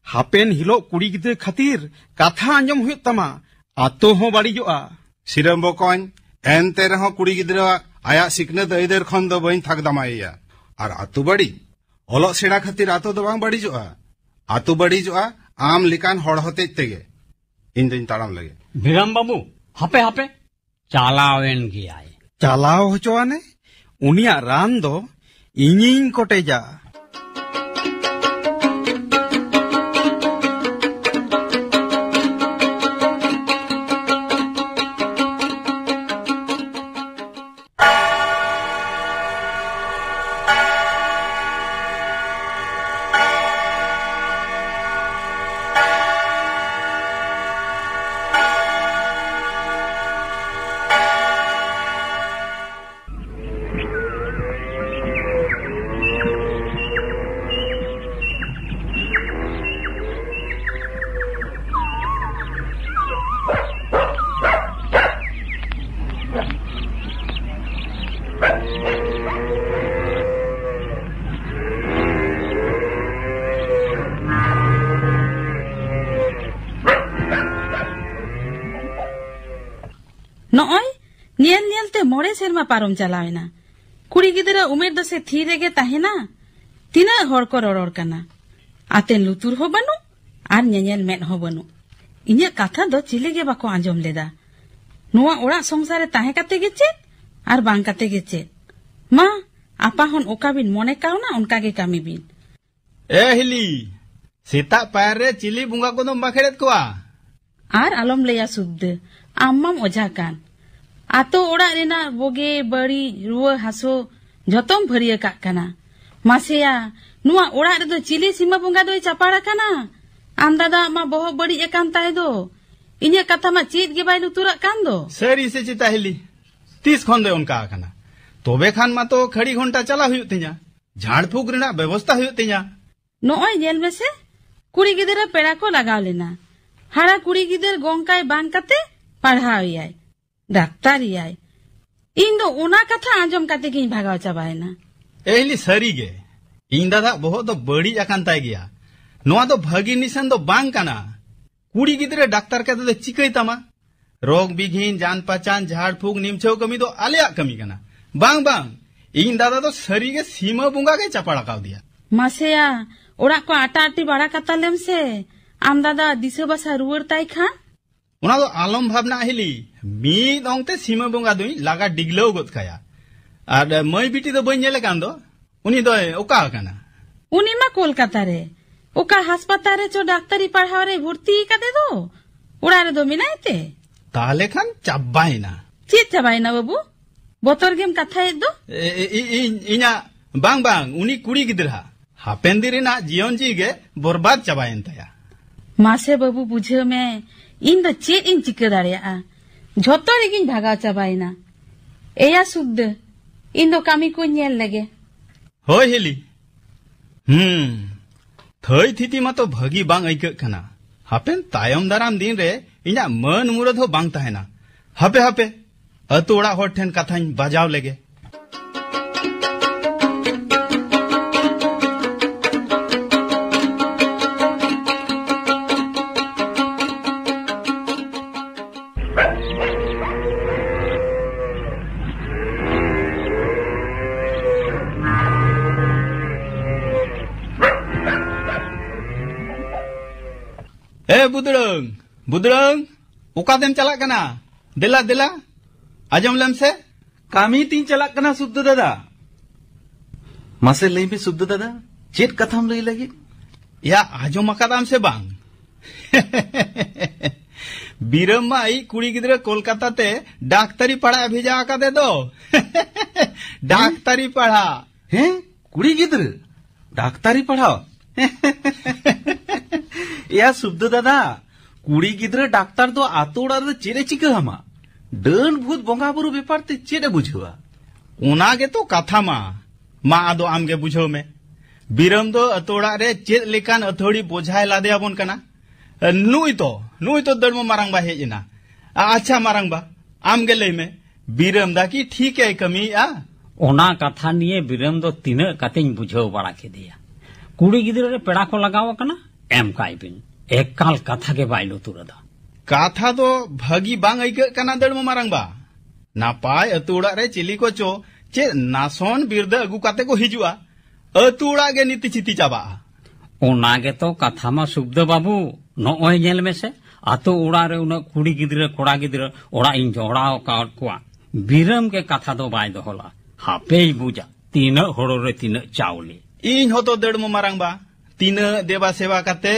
ᱦᱟᱯᱮᱱ ᱦᱤᱞᱳᱜ ᱠᱩᱲᱤ ᱜᱤᱫᱽᱨᱟᱹ ᱠᱷᱟᱹᱛᱤᱨ ᱠᱟᱛᱷᱟ ᱟᱸᱡᱚᱢ ᱦᱩᱭᱩᱜ ᱛᱟᱢᱟ, ᱟᱛᱳ ᱦᱚᱸ ᱵᱟᱹᱲᱤᱡᱚᱜᱼᱟ᱾ ᱥᱤᱨᱟᱹᱢ ᱵᱚᱠᱚᱧ, ᱮᱱᱛᱮ ᱨᱮᱦᱚᱸ ᱠᱩᱲᱤ ᱜᱤᱫᱽᱨᱟᱹᱣᱟᱜ ᱟᱭᱟᱜ ᱥᱤᱠᱷᱱᱟᱹᱛ ᱟᱹᱭᱫᱟᱹᱨ ᱠᱷᱚᱱ ᱫᱚ ᱵᱟᱹᱧ ᱛᱷᱟᱠ ᱫᱟᱢᱟᱭᱮᱭᱟ᱾ ᱟᱨ ᱟᱹᱛᱩ ᱵᱟᱹᱲᱤᱡ? ᱚᱞᱚᱜ ᱥᱮᱬᱟ ᱠᱷᱟᱹᱛᱤᱨ ᱟᱹᱛᱩ ᱫᱚ ᱵᱟᱝ ᱵᱟᱹᱲᱤᱡᱚᱜᱼᱟ᱾ ᱟᱹᱛᱩ ᱵᱟᱹᱲᱤᱡᱚᱜᱼᱟ ᱟᱢ ᱞᱮᱠᱟᱱ ᱦᱚᱲ ᱦᱚᱛᱮᱡ ᱛᱮᱜᱮ᱾ ᱤᱧ ᱫᱚᱧ ᱛᱟᱲᱟᱢ ᱞᱮᱜᱮ᱾ ᱵᱤᱨᱟᱢ ᱵᱟᱹᱵᱩ, ᱦᱟᱯᱮ, ᱦᱟᱯᱮ᱾ ᱪᱟᱞᱟᱣᱮᱱ ᱜᱮᱭᱟᱭ᱾ ᱪᱟᱞᱟᱣ ᱦᱚᱪᱚᱣᱟᱱᱮ, ᱩᱱᱤᱭᱟᱜ ᱨᱟᱱ ᱫᱚ ᱤᱧᱤᱧ ᱠᱚᱴᱮᱡᱟ᱾ ᱱᱚᱜᱼᱚᱭ, ᱧᱮᱞ ᱧᱮᱞ ᱛᱮ ᱢᱚᱬᱮ ᱥᱮᱨᱢᱟ ᱯᱟᱨᱚᱢ ᱪᱟᱞᱟᱣ ᱮᱱᱟ᱾ ᱠᱩᱲᱤ ᱜᱤᱫᱽᱨᱟᱹ ᱩᱢᱮᱨ ᱫᱚ ᱥᱮ ᱛᱷᱤᱨ ᱨᱮᱜᱮ ᱛᱟᱦᱮᱱᱟ᱾ ᱛᱤᱱᱟᱹᱜ ᱦᱚᱲ ᱠᱚ ᱨᱚᱨᱚᱲ ᱠᱟᱱᱟ, ᱟᱛᱮᱱ ᱞᱩᱛᱩᱨ ᱦᱚᱸ ᱵᱟᱹᱱᱩᱜ ᱟᱨ ᱧᱮᱧᱮᱞ ᱢᱮᱫ ᱦᱚᱸ ᱵᱟᱹᱱᱩᱜ᱾ ᱤᱧᱟᱹᱜ ᱠᱟᱛᱷᱟ ᱫᱚ ᱪᱤᱞᱤ ᱜᱮ ᱵᱟᱠᱚ ᱟᱸᱡᱚᱢ ᱞᱮᱫᱟ᱾ ᱱᱚᱣᱟ ᱚᱲᱟᱜ ᱥᱚᱝᱥᱟᱨ ᱨᱮ ᱛᱟᱦᱮᱸ ᱠᱟᱛᱮ ᱜᱮ ᱪᱮᱫ ᱟᱨ ᱵᱟᱝ ᱠᱟᱛᱮ ᱜᱮ ᱪᱮᱫ? ᱢᱟ, ᱟᱯᱟ ᱦᱚᱱ ᱚᱠᱟ ᱵᱤᱱ ᱢᱚᱱᱮ ᱠᱟᱣᱱᱟ ᱚᱱᱠᱟ ᱜᱮ ᱠᱟᱹᱢᱤ ᱵᱤᱱ᱾ ᱮ ᱦᱤᱞᱤ, ᱥᱮᱛᱟᱜ ᱯᱟᱭᱟᱨ ᱨᱮ ᱪᱤᱞᱤ ᱵᱚᱸᱜᱟ ᱠᱚᱫᱚᱢ ᱵᱟᱠᱷᱮᱲᱮᱫ ᱠᱚᱣᱟ? ᱟᱨ ᱟᱞᱚᱢ ᱞᱟᱹᱭᱟ ᱥᱩᱠᱫᱟᱹ, ᱟᱢ ᱢᱟᱢ ᱚᱡᱷᱟ ᱠᱟᱱ᱾ ᱟᱛᱳ ᱚᱲᱟᱜ ᱨᱮᱱᱟᱜ ᱵᱳᱜᱮ ᱵᱟᱹᱲᱤᱡ ᱨᱩᱣᱟᱹ ᱦᱟᱹᱥᱩ ᱡᱷᱚᱛᱚᱢ ᱵᱷᱟᱹᱨᱤᱭᱟᱹ ᱠᱟᱜ ᱠᱟᱱᱟ᱾ ᱢᱟᱥᱮᱭᱟ, ᱱᱚᱣᱟ ᱚᱲᱟᱜ ᱨᱮᱫᱚ ᱪᱤᱞᱤ ᱥᱤᱢᱟᱹ ᱵᱚᱸᱜᱟ ᱫᱚᱭ ᱪᱟᱯᱟᱲ ᱟᱠᱟᱱᱟ? ᱟᱢ ᱫᱟᱫᱟ ᱢᱟ ᱵᱚᱦᱚᱜ ᱵᱟᱹᱲᱤᱡ ᱟᱠᱟᱱ ᱛᱟᱭ ᱫᱚ᱾ ᱤᱧᱟᱹᱜ ᱠᱟᱛᱷᱟ ᱢᱟ ᱪᱮᱫ ᱜᱮ ᱵᱟᱭ ᱞᱩᱛᱩᱨᱟᱜ ᱠᱟᱱ ᱫᱚ᱾ ᱥᱟᱹᱨᱤ ᱥᱮ ᱪᱮᱛᱟ ᱦᱤᱞᱤ? ᱛᱤᱥ ᱠᱷᱚᱱ ᱫᱚᱭ ᱚᱱᱠᱟ ᱟᱠᱟᱱᱟ? ᱛᱚᱵᱮ ᱠᱷᱟᱱ ᱢᱟᱛᱚ ᱠᱷᱟᱹᱲᱤ ᱜᱷᱚᱱᱴᱟ ᱪᱟᱞᱟᱣ ᱦᱩᱭᱩᱜ ᱛᱤᱧᱟ᱾ ᱡᱷᱟᱲ ᱯᱷᱩᱸᱠ ᱨᱮᱱᱟᱜ ᱵᱮᱵᱚᱥᱛᱟ ᱦᱩᱭᱩᱜ ᱛᱤᱧᱟ᱾ ᱱᱚᱜᱼᱚᱭ ᱧᱮᱞ ᱢᱮᱥᱮ, ᱠᱩᱲᱤ ᱜᱤᱫᱽᱨᱟᱹ ᱯᱮᱲᱟ ᱠᱚ ᱞᱟᱜᱟᱣ ᱞᱮᱱᱟ᱾ ᱦᱟᱨᱟ ᱠᱩᱲᱤ ᱜᱤᱫᱟᱹᱨ ᱜᱚᱝᱠᱟᱭ ᱵᱟᱝ ᱠᱟᱛᱮ ᱯᱟᱲᱦᱟᱣ ᱮᱭᱟᱭ, ᱰᱟᱠᱛᱟᱨ ᱮᱭᱟᱭ᱾ ᱤᱧ ᱫᱚ ᱚᱱᱟ ᱠᱟᱛᱷᱟ ᱟᱸᱡᱚᱢ ᱠᱟᱛᱮ ᱜᱤᱧ ᱵᱷᱟᱜᱟᱣ ᱪᱟᱵᱟᱭᱮᱱᱟ᱾ ᱮ ᱦᱤᱞᱤ, ᱥᱟᱹᱨᱤ ᱜᱮ, ᱤᱧ ᱫᱟᱫᱟᱜ ᱵᱚᱦᱚᱜ ᱫᱚ ᱵᱟᱹᱲᱤᱡ ᱟᱠᱟᱱ ᱛᱟᱭ ᱜᱮᱭᱟ᱾ ᱱᱚᱣᱟ ᱫᱚ ᱵᱷᱟᱹᱜᱤ ᱱᱤᱥᱟᱱ ᱫᱚ ᱵᱟᱝ ᱠᱟᱱᱟ᱾ ᱠᱩᱲᱤ ᱜᱤᱫᱽᱨᱟᱹ ᱰᱟᱠᱛᱟᱨ ᱠᱟᱛᱮ ᱫᱚ ᱪᱤᱠᱟᱹᱭ ᱛᱟᱢᱟ? ᱨᱳᱜᱽ ᱵᱤᱜᱷᱤᱱ, ᱡᱟᱱ ᱯᱟᱪᱟᱱ, ᱡᱷᱟᱲ ᱯᱷᱩᱸᱠ, ᱱᱤᱢᱪᱷᱟᱹᱣ ᱠᱟᱹᱢᱤ ᱫᱚ ᱟᱞᱮᱭᱟᱜ ᱠᱟᱹᱢᱤ ᱠᱟᱱᱟ᱾ ᱵᱟᱝ, ᱵᱟᱝ, ᱤᱧ ᱫᱟᱫᱟ ᱫᱚ ᱥᱟᱹᱨᱤ ᱜᱮ ᱥᱤᱢᱟᱹ ᱵᱚᱸᱜᱟ ᱜᱮ ᱪᱟᱯᱟᱲ ᱟᱠᱟᱣᱫᱮᱭᱟ᱾ ᱢᱟᱥᱮᱭᱟ, ᱚᱲᱟᱜ ᱠᱚ ᱟᱴᱟ ᱟᱴᱤ ᱵᱟᱲᱟ ᱠᱟᱛᱟᱞᱮᱢ ᱥᱮ, ᱟᱢ ᱫᱟᱫᱟ ᱫᱤᱥᱟᱹ ᱵᱟᱥᱟ ᱨᱩᱣᱟᱹᱲ ᱛᱟᱭ ᱠᱷᱟᱱ᱾ ᱚᱱᱟ ᱫᱚ ᱟᱞᱚᱢ ᱵᱷᱟᱵᱽᱱᱟᱜ ᱦᱤᱞᱤ, ᱢᱤᱫ ᱚᱝᱛᱮ ᱥᱤᱢᱟᱹ ᱵᱚᱸᱜᱟ ᱫᱩᱧ ᱞᱟᱜᱟ ᱰᱤᱜᱞᱟᱹᱣ ᱜᱚᱫ ᱠᱟᱭᱟ᱾ ᱟᱨ ᱢᱟᱹᱭ ᱵᱤᱴᱤ ᱫᱚ ᱵᱟᱹᱧ ᱧᱮᱞᱮ ᱠᱟᱱ ᱫᱚ, ᱩᱱᱤ ᱫᱚᱭ ᱚᱠᱟ ᱟᱠᱟᱱᱟ? ᱩᱱᱤ ᱢᱟ ᱠᱳᱞᱠᱟᱛᱟ ᱨᱮ, ᱚᱠᱟ ᱦᱟᱥᱯᱟᱛᱟᱞ ᱨᱮ ᱪᱚ ᱰᱟᱠᱛᱟᱨᱤ ᱯᱟᱲᱦᱟᱣ ᱨᱮ ᱵᱷᱚᱨᱛᱤ ᱟᱠᱟᱫᱮ ᱫᱚ᱾ ᱚᱲᱟᱜ ᱨᱮᱫᱚ ᱢᱮᱱᱟᱭ ᱛᱮ? ᱛᱟᱦᱞᱮ ᱠᱷᱟᱱ ᱪᱟᱵᱟᱭᱮᱱᱟ᱾ ᱪᱮᱫ ᱪᱟᱵᱟᱭᱮᱱᱟ ᱵᱟᱹᱵᱩ? ᱵᱚᱛᱚᱨ ᱜᱮᱢ ᱠᱟᱛᱷᱟᱭᱮᱫ ᱫᱚ᱾ ᱮ, ᱮ, ᱤ-, ᱤᱧ, ᱤᱧᱟᱜ, ᱵᱟᱝ, ᱵᱟᱝ, ᱩᱱᱤ ᱠᱩᱲᱤ ᱜᱤᱫᱽᱨᱟᱹ ᱦᱟᱜ ᱦᱟᱯᱮᱱ ᱫᱤᱱ ᱨᱮᱱᱟᱜ ᱡᱤᱭᱚᱱ ᱡᱤᱣᱤ ᱜᱮ ᱵᱚᱨᱵᱟᱫ ᱪᱟᱵᱟᱭᱮᱱ ᱛᱟᱭᱟ᱾ ᱢᱟᱥᱮ ᱵᱟᱹᱵᱩ, ᱵᱩᱡᱷᱟᱹᱣ ᱢᱮ, ᱤᱧ ᱫᱚ ᱪᱮᱫ ᱤᱧ ᱪᱤᱠᱟᱹ ᱫᱟᱲᱮᱭᱟᱜᱼᱟ? ᱡᱷᱚᱛᱚ ᱨᱮᱜᱤᱧ ᱵᱷᱟᱜᱟᱣ ᱪᱟᱵᱟᱭᱮᱱᱟ᱾ ᱮᱭᱟ ᱥᱩᱠᱫᱟᱹ, ᱤᱧ ᱫᱚ ᱠᱟᱹᱢᱤ ᱠᱚᱧ ᱧᱮᱞ ᱞᱮᱜᱮ᱾ ᱦᱳᱭ ᱦᱤᱞᱤ᱾ ᱦᱩᱸ, ᱛᱷᱟᱹᱭ ᱛᱷᱤᱛᱤ ᱢᱟᱛᱚ ᱵᱷᱟᱹᱜᱤ ᱵᱟᱝ ᱟᱹᱭᱠᱟᱹᱜ ᱠᱟᱱᱟ᱾ ᱦᱟᱯᱮᱱ ᱛᱟᱭᱚᱢ ᱫᱟᱨᱟᱢ ᱫᱤᱱ ᱨᱮ ᱤᱧᱟᱜ ᱢᱟᱹᱱ ᱢᱩᱨᱟᱹᱫ ᱦᱚᱸ ᱵᱟᱝ ᱛᱟᱦᱮᱱᱟ᱾ ᱦᱟᱯᱮ, ᱦᱟᱯᱮ, ᱟᱹᱛᱩ ᱚᱲᱟᱜ ᱦᱚᱲ ᱴᱷᱮᱱ ᱠᱟᱛᱷᱟᱧ ᱵᱟᱡᱟᱣ ᱞᱮᱜᱮ᱾ ᱮ ᱵᱩᱫᱲᱟᱹᱝ, ᱵᱩᱫᱲᱟᱹᱝ, ᱚᱠᱟ ᱛᱮᱢ ᱪᱟᱞᱟᱜ ᱠᱟᱱᱟ? ᱫᱮᱞᱟ, ᱫᱮᱞᱟ, ᱟᱸᱡᱚᱢ ᱞᱮᱢ ᱥᱮ᱾ ᱠᱟᱹᱢᱤ ᱛᱤᱧ ᱪᱟᱞᱟᱜ ᱠᱟᱱᱟ, ᱥᱩᱵᱫᱟᱹ ᱫᱟᱫᱟ᱾ ᱢᱟᱥᱮ ᱞᱟᱹᱭ ᱢᱮ, ᱥᱩᱵᱫᱟᱹ ᱫᱟᱫᱟ, ᱪᱮᱫ ᱠᱟᱛᱷᱟᱢ ᱞᱟᱹᱭ ᱞᱟᱹᱜᱤᱫ? ᱭᱟ, ᱟᱸᱡᱚᱢ ᱟᱠᱟᱫᱟᱢ ᱥᱮ ᱵᱟᱝ? ᱵᱤᱨᱟᱹᱢ ᱢᱟ ᱟᱭᱤᱡ ᱠᱩᱲᱤ ᱜᱤᱫᱽᱨᱟᱹ ᱠᱳᱞᱠᱟᱛᱟ ᱛᱮ ᱰᱟᱠᱛᱟᱨᱤ ᱯᱟᱲᱦᱟᱜ ᱮ ᱵᱷᱮᱡᱟ ᱟᱠᱟᱫᱮ ᱫᱚ᱾ ᱰᱟᱠᱛᱟᱨᱤ ᱯᱟᱲᱦᱟᱜ᱾ ᱦᱮᱸ? ᱠᱩᱲᱤ ᱜᱤᱫᱽᱨᱟᱹ ᱰᱟᱠᱛᱟᱨᱤ ᱯᱟᱲᱦᱟᱣ? ᱮᱭᱟ ᱥᱩᱵᱫᱟᱹ ᱫᱟᱫᱟ, ᱠᱩᱲᱤ ᱜᱤᱫᱽᱨᱟᱹ ᱰᱟᱠᱛᱟᱨ ᱫᱚ ᱟᱛᱳ ᱚᱲᱟᱜ ᱨᱮᱫᱚ ᱪᱮᱫ ᱮ ᱪᱤᱠᱟᱹ ᱟᱢᱟ? ᱰᱟᱹᱱ ᱵᱷᱩᱛ ᱵᱚᱸᱜᱟ ᱵᱩᱨᱩ ᱵᱮᱯᱟᱨ ᱛᱮ ᱪᱮᱫ ᱮ ᱵᱩᱡᱷᱟᱹᱣᱟ? ᱚᱱᱟ ᱜᱮᱛᱚ ᱠᱟᱛᱷᱟ ᱢᱟ᱾ ᱢᱟ ᱟᱫᱚ ᱟᱢ ᱜᱮ ᱵᱩᱡᱷᱟᱹᱣ ᱢᱮ, ᱵᱤᱨᱟᱹᱢ ᱫᱚ ᱟᱛᱳ ᱚᱲᱟᱜ ᱨᱮ ᱪᱮᱫ ᱞᱮᱠᱟᱱ ᱟᱹᱛᱷᱟᱹᱲᱤ ᱵᱚᱡᱷᱟᱭ ᱞᱟᱫᱮ ᱟᱵᱚᱱ ᱠᱟᱱᱟ? ᱱᱩᱭ ᱛᱚ, ᱱᱩᱭ ᱛᱚ ᱫᱟᱹᱲᱢᱚ ᱢᱟᱨᱟᱝᱵᱟ ᱦᱮᱡ ᱮᱱᱟ᱾ ᱟ-, ᱟᱪᱪᱷᱟ ᱢᱟᱨᱟᱝᱵᱟ, ᱟᱢ ᱜᱮ ᱞᱟᱹᱭ ᱢᱮ, ᱵᱤᱨᱟᱹᱢ ᱫᱟ ᱠᱤ ᱴᱷᱤᱠ ᱮ ᱠᱟᱹᱢᱤᱭᱮᱜᱼᱟ? ᱚᱱᱟ ᱠᱟᱛᱷᱟ ᱱᱤᱭᱮ ᱵᱤᱨᱟᱹᱢ ᱫᱚ ᱛᱤᱱᱟᱹᱜ ᱠᱟᱛᱮᱧ ᱵᱩᱡᱷᱟᱹᱣ ᱵᱟᱲᱟ ᱠᱮᱫᱮᱭᱟ᱾ ᱠᱩᱲᱤ ᱜᱤᱫᱽᱨᱟᱹ ᱨᱮ ᱯᱮᱲᱟ ᱠᱚ ᱞᱟᱜᱟᱣ ᱟᱠᱟᱱᱟ, ᱮᱢ ᱠᱟᱭ ᱵᱤᱱ᱾ ᱮᱠᱟᱞ ᱠᱟᱛᱷᱟ ᱜᱮ ᱵᱟᱭ ᱞᱩᱛᱩᱨ ᱟᱫᱟ᱾ ᱠᱟᱛᱷᱟ ᱫᱚ ᱵᱷᱟᱹᱜᱤ ᱵᱟᱝ ᱟᱹᱭᱠᱟᱹᱜ ᱠᱟᱱᱟ ᱫᱟᱹᱲᱢᱟ ᱢᱟᱨᱟᱝᱵᱟ᱾ ᱱᱟᱯᱟᱭ ᱟᱹᱛᱩ ᱚᱲᱟᱜ ᱨᱮ ᱪᱤᱞᱤ ᱠᱚᱪᱚ ᱪᱮᱫ ᱱᱟᱥᱚᱱ ᱵᱤᱨᱫᱟᱹ ᱟᱹᱜᱩ ᱠᱟᱛᱮ ᱠᱚ ᱦᱤᱡᱩᱜᱼᱟ, ᱟᱹᱛᱩ ᱚᱲᱟᱜ ᱜᱮ ᱱᱤᱛᱤ ᱪᱤᱛᱤ ᱪᱟᱵᱟᱜᱼᱟ᱾ ᱚᱱᱟ ᱜᱮᱛᱚ ᱠᱟᱛᱷᱟ ᱢᱟ ᱥᱩᱠᱫᱟᱹ ᱵᱟᱹᱵᱩ, ᱱᱚᱜᱼᱚᱭ ᱧᱮᱞ ᱢᱮᱥᱮ, ᱟᱹᱛᱩ ᱚᱲᱟᱜ ᱨᱮ ᱩᱱᱟᱹᱜ ᱠᱩᱲᱤ ᱜᱤᱫᱽᱨᱟᱹ ᱠᱚᱲᱟ ᱜᱤᱫᱽᱨᱟᱹ ᱚᱲᱟᱜ ᱤᱧ ᱡᱚᱲᱟᱣ ᱟᱠᱟᱫ ᱠᱚᱣᱟ, ᱵᱤᱨᱟᱹᱢ ᱜᱮ ᱠᱟᱛᱷᱟ ᱫᱚ ᱵᱟᱭ ᱫᱚᱦᱚ ᱞᱟᱜᱼᱟ᱾ ᱦᱟᱯᱮᱭ ᱵᱩᱡᱟ ᱛᱤᱱᱟᱹᱜ ᱦᱳᱲᱳ ᱨᱮ ᱛᱤᱱᱟᱹᱜ ᱪᱟᱣᱞᱮ᱾ ᱤᱧ ᱦᱚᱸᱛᱚ ᱫᱟᱹᱲᱢᱟ ᱢᱟᱨᱟᱝᱵᱟ, ᱛᱤᱱᱟᱹᱜ ᱫᱮᱵᱟ ᱥᱮᱵᱟ ᱠᱟᱛᱮ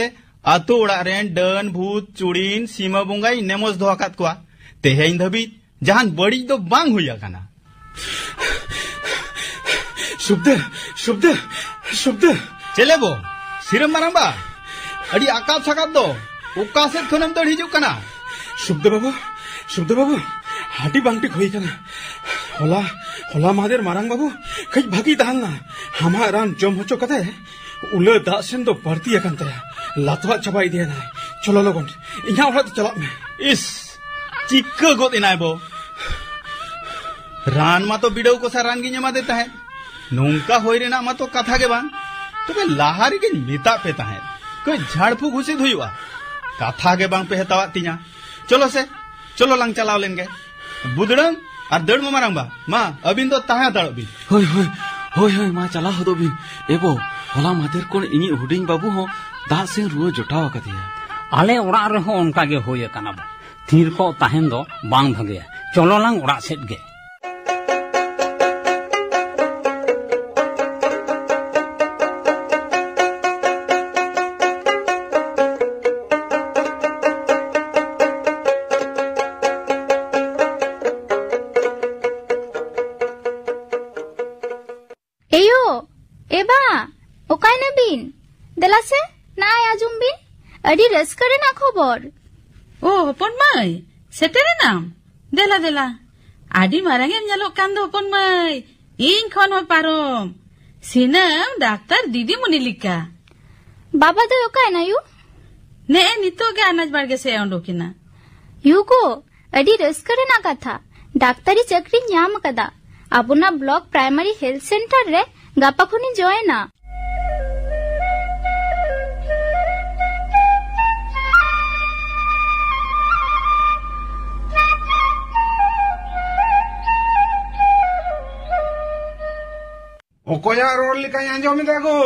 ᱟᱹᱛᱩ ᱚᱲᱟᱜ ᱨᱮᱱ ᱰᱟᱹᱱ ᱵᱷᱩᱛ ᱪᱩᱲᱤᱱ ᱥᱤᱢᱟᱹ ᱵᱚᱸᱜᱟᱧ ᱱᱮᱢᱚᱥ ᱫᱚᱦᱚ ᱟᱠᱟᱫ ᱠᱚᱣᱟ, ᱛᱮᱦᱮᱧ ᱫᱷᱟᱹᱵᱤᱡ ᱡᱟᱦᱟᱱ ᱵᱟᱹᱲᱤᱡ ᱫᱚ ᱵᱟᱝ ᱦᱩᱭ ᱟᱠᱟᱱᱟ᱾ ᱥᱩᱵᱫᱟᱹ, ᱥᱩᱵᱫᱟᱹ, ᱥᱩᱵᱫᱟᱹ᱾ ᱪᱮᱞᱮ ᱵᱚ, ᱥᱤᱨᱟᱹᱢ ᱢᱟᱨᱟᱝᱵᱟ, ᱟᱹᱰᱤ ᱟᱠᱟᱛ ᱥᱟᱠᱟᱛ ᱫᱚ ᱚᱠᱟ ᱥᱮᱫ ᱠᱷᱚᱱᱮᱢ ᱫᱟᱹᱲ ᱦᱤᱡᱩᱜ ᱠᱟᱱᱟ? ᱥᱩᱵᱫᱟᱹ ᱵᱟᱹᱵᱩ, ᱥᱩᱵᱫᱟᱹ ᱵᱟᱹᱵᱩ, ᱟᱹᱰᱤ ᱵᱟᱝ ᱴᱷᱤᱠ ᱦᱩᱭ ᱟᱠᱟᱱᱟ᱾ ᱦᱚᱞᱟ, ᱦᱚᱞᱟ ᱢᱟᱦᱫᱮᱨ ᱢᱟᱨᱟᱝ ᱵᱟᱹᱵᱩ ᱠᱟᱹᱡ ᱵᱷᱟᱹᱜᱤ ᱛᱟᱦᱮᱸ ᱞᱮᱱᱟ᱾ ᱟᱢᱟᱜ ᱨᱟᱱ ᱡᱚᱢ ᱦᱚᱪᱚ ᱠᱟᱛᱮ ᱩᱞᱟᱹ ᱫᱟᱜ ᱥᱮᱱ ᱫᱚ ᱵᱟᱹᱲᱛᱤ ᱟᱠᱟᱱ ᱛᱟᱭᱟ᱾ ᱞᱟᱛᱣᱟᱜ ᱪᱟᱵᱟ ᱤᱫᱤᱭᱟᱱᱟᱭ᱾ ᱪᱚᱞᱚ ᱞᱚᱜᱚᱱ, ᱤᱧᱟᱹᱜ ᱚᱲᱟᱜ ᱛᱮ ᱪᱟᱞᱟᱜ ᱢᱮ᱾ ᱤᱥ, ᱪᱤᱠᱟᱹ ᱜᱚᱫ ᱮᱱᱟᱭ ᱵᱚ? ᱨᱟᱱ ᱢᱟᱛᱚ ᱵᱤᱰᱟᱹᱣ ᱠᱚᱥᱟ ᱨᱟᱱ ᱜᱤᱧ ᱮᱢᱟᱫᱮ ᱛᱟᱦᱮᱸᱫ᱾ ᱱᱚᱝᱠᱟ ᱦᱩᱭ ᱨᱮᱱᱟᱜ ᱢᱟᱛᱚ ᱠᱟᱛᱷᱟ ᱜᱮ ᱵᱟᱝ᱾ ᱛᱚᱵᱮ ᱞᱟᱦᱟ ᱨᱮᱜᱮᱧ ᱢᱮᱛᱟᱫ ᱯᱮ ᱛᱟᱦᱮᱸᱫ, ᱠᱟᱹᱡ ᱡᱷᱟᱲ ᱯᱷᱩᱸᱠ ᱦᱩᱥᱤᱫ ᱦᱩᱭᱩᱜᱼᱟ᱾ ᱠᱟᱛᱷᱟ ᱜᱮ ᱵᱟᱝ ᱯᱮ ᱦᱟᱛᱟᱣᱟᱫ ᱛᱤᱧᱟ᱾ ᱪᱚᱞᱚ ᱥᱮ, ᱪᱚᱞᱚ ᱞᱟᱝ ᱪᱟᱞᱟᱣ ᱞᱮᱱ ᱜᱮ᱾ ᱵᱩᱫᱲᱟᱹᱝ ᱟᱨ ᱫᱟᱹᱲ ᱢᱟ ᱢᱟᱨᱟᱝ ᱵᱟ, ᱢᱟ ᱟᱹᱵᱤᱱ ᱫᱚ ᱛᱟᱦᱮᱸ ᱦᱟᱛᱟᱲᱚᱜ ᱵᱤᱱ᱾ ᱦᱳᱭ, ᱦᱳᱭ, ᱦᱳᱭ, ᱦᱳᱭ, ᱢᱟ ᱪᱟᱞᱟᱣ ᱦᱚᱫᱚᱜ ᱵᱤᱱ᱾ ᱮ ᱵᱚ, ᱦᱚᱞᱟ ᱢᱟᱫᱷᱮᱨ ᱠᱷᱚᱱ ᱤᱧᱤᱡ ᱦᱩᱰᱤᱧ ᱵᱟᱹᱵᱩ ᱦᱚᱸ ᱫᱟᱜ ᱥᱮᱱ ᱨᱩᱣᱟᱹ ᱡᱚᱴᱟᱣ ᱟᱠᱟᱫᱮᱭᱟ᱾ ᱟᱞᱮ ᱚᱲᱟᱜ ᱨᱮᱦᱚᱸ ᱚᱱᱠᱟ ᱜᱮ ᱦᱩᱭ ᱟᱠᱟᱱᱟ ᱵᱟ᱾ ᱛᱷᱤᱨ ᱠᱚᱜ ᱛᱟᱦᱮᱱ ᱫᱚ ᱵᱟᱝ ᱵᱷᱟᱜᱮᱭᱟ᱾ ᱪᱚᱞᱚ ᱞᱟᱝ ᱚᱲᱟᱜ ᱥᱮᱫ ᱜᱮ᱾ ᱮᱭᱳ, ᱮ ᱵᱟ, ᱚᱠᱟᱭ ᱱᱟᱵᱤᱱ? ᱫᱮᱞᱟ ᱥᱮ, ᱱᱟᱭ ᱟᱸᱡᱚᱢ ᱵᱤᱱ, ᱟᱹᱰᱤ ᱨᱟᱹᱥᱠᱟᱹ ᱨᱮᱱᱟᱜ ᱠᱷᱚᱵᱚᱨ᱾ ᱳ, ᱦᱚᱯᱚᱱ ᱢᱟᱹᱭ, ᱥᱮᱴᱮᱨᱮᱱᱟᱢ? ᱫᱮᱞᱟ, ᱫᱮᱞᱟ᱾ ᱟᱹᱰᱤ ᱢᱟᱨᱟᱝ ᱮᱢ ᱧᱮᱞᱚᱜ ᱠᱟᱱ ᱫᱚ, ᱦᱚᱯᱚᱱ ᱢᱟᱹᱭ᱾ ᱤᱧ ᱠᱷᱚᱱ ᱦᱚᱸ ᱯᱟᱨᱚᱢ᱾ ᱥᱤᱱᱟᱹᱢ ᱰᱟᱠᱛᱟᱨ ᱫᱤᱫᱤᱢᱩᱱᱤ ᱞᱮᱠᱟ᱾ ᱵᱟᱵᱟ ᱫᱚᱭ ᱚᱠᱟᱭᱮᱱᱟ ᱭᱩ? ᱱᱮᱜᱼᱮ ᱱᱤᱛᱚᱜ ᱜᱮ ᱟᱱᱟᱡ ᱵᱟᱲᱜᱮ ᱥᱮᱫ ᱮ ᱚᱰᱚᱠᱮᱱᱟ᱾ ᱭᱩ ᱜᱳ, ᱟᱹᱰᱤ ᱨᱟᱹᱥᱠᱟᱹ ᱨᱮᱱᱟᱜ ᱠᱟᱛᱷᱟ᱾ ᱰᱟᱠᱛᱟᱨᱤ ᱪᱟᱹᱠᱨᱤᱧ ᱧᱟᱢ ᱟᱠᱟᱫᱟ᱾ ᱟᱵᱚᱱᱟᱜ ᱵᱞᱚᱠ ᱯᱨᱟᱭᱢᱟᱨᱤ ᱦᱮᱞᱛᱷ ᱥᱮᱱᱴᱟᱨ ᱨᱮ ᱜᱟᱯᱟ ᱠᱷᱚᱱᱤᱧ ᱡᱚᱭᱮᱱᱟ᱾ ᱚᱠᱚᱭᱟᱜ ᱨᱚᱲ ᱞᱮᱠᱟᱧ ᱟᱸᱡᱚᱢ ᱮᱫᱟ ᱜᱳ?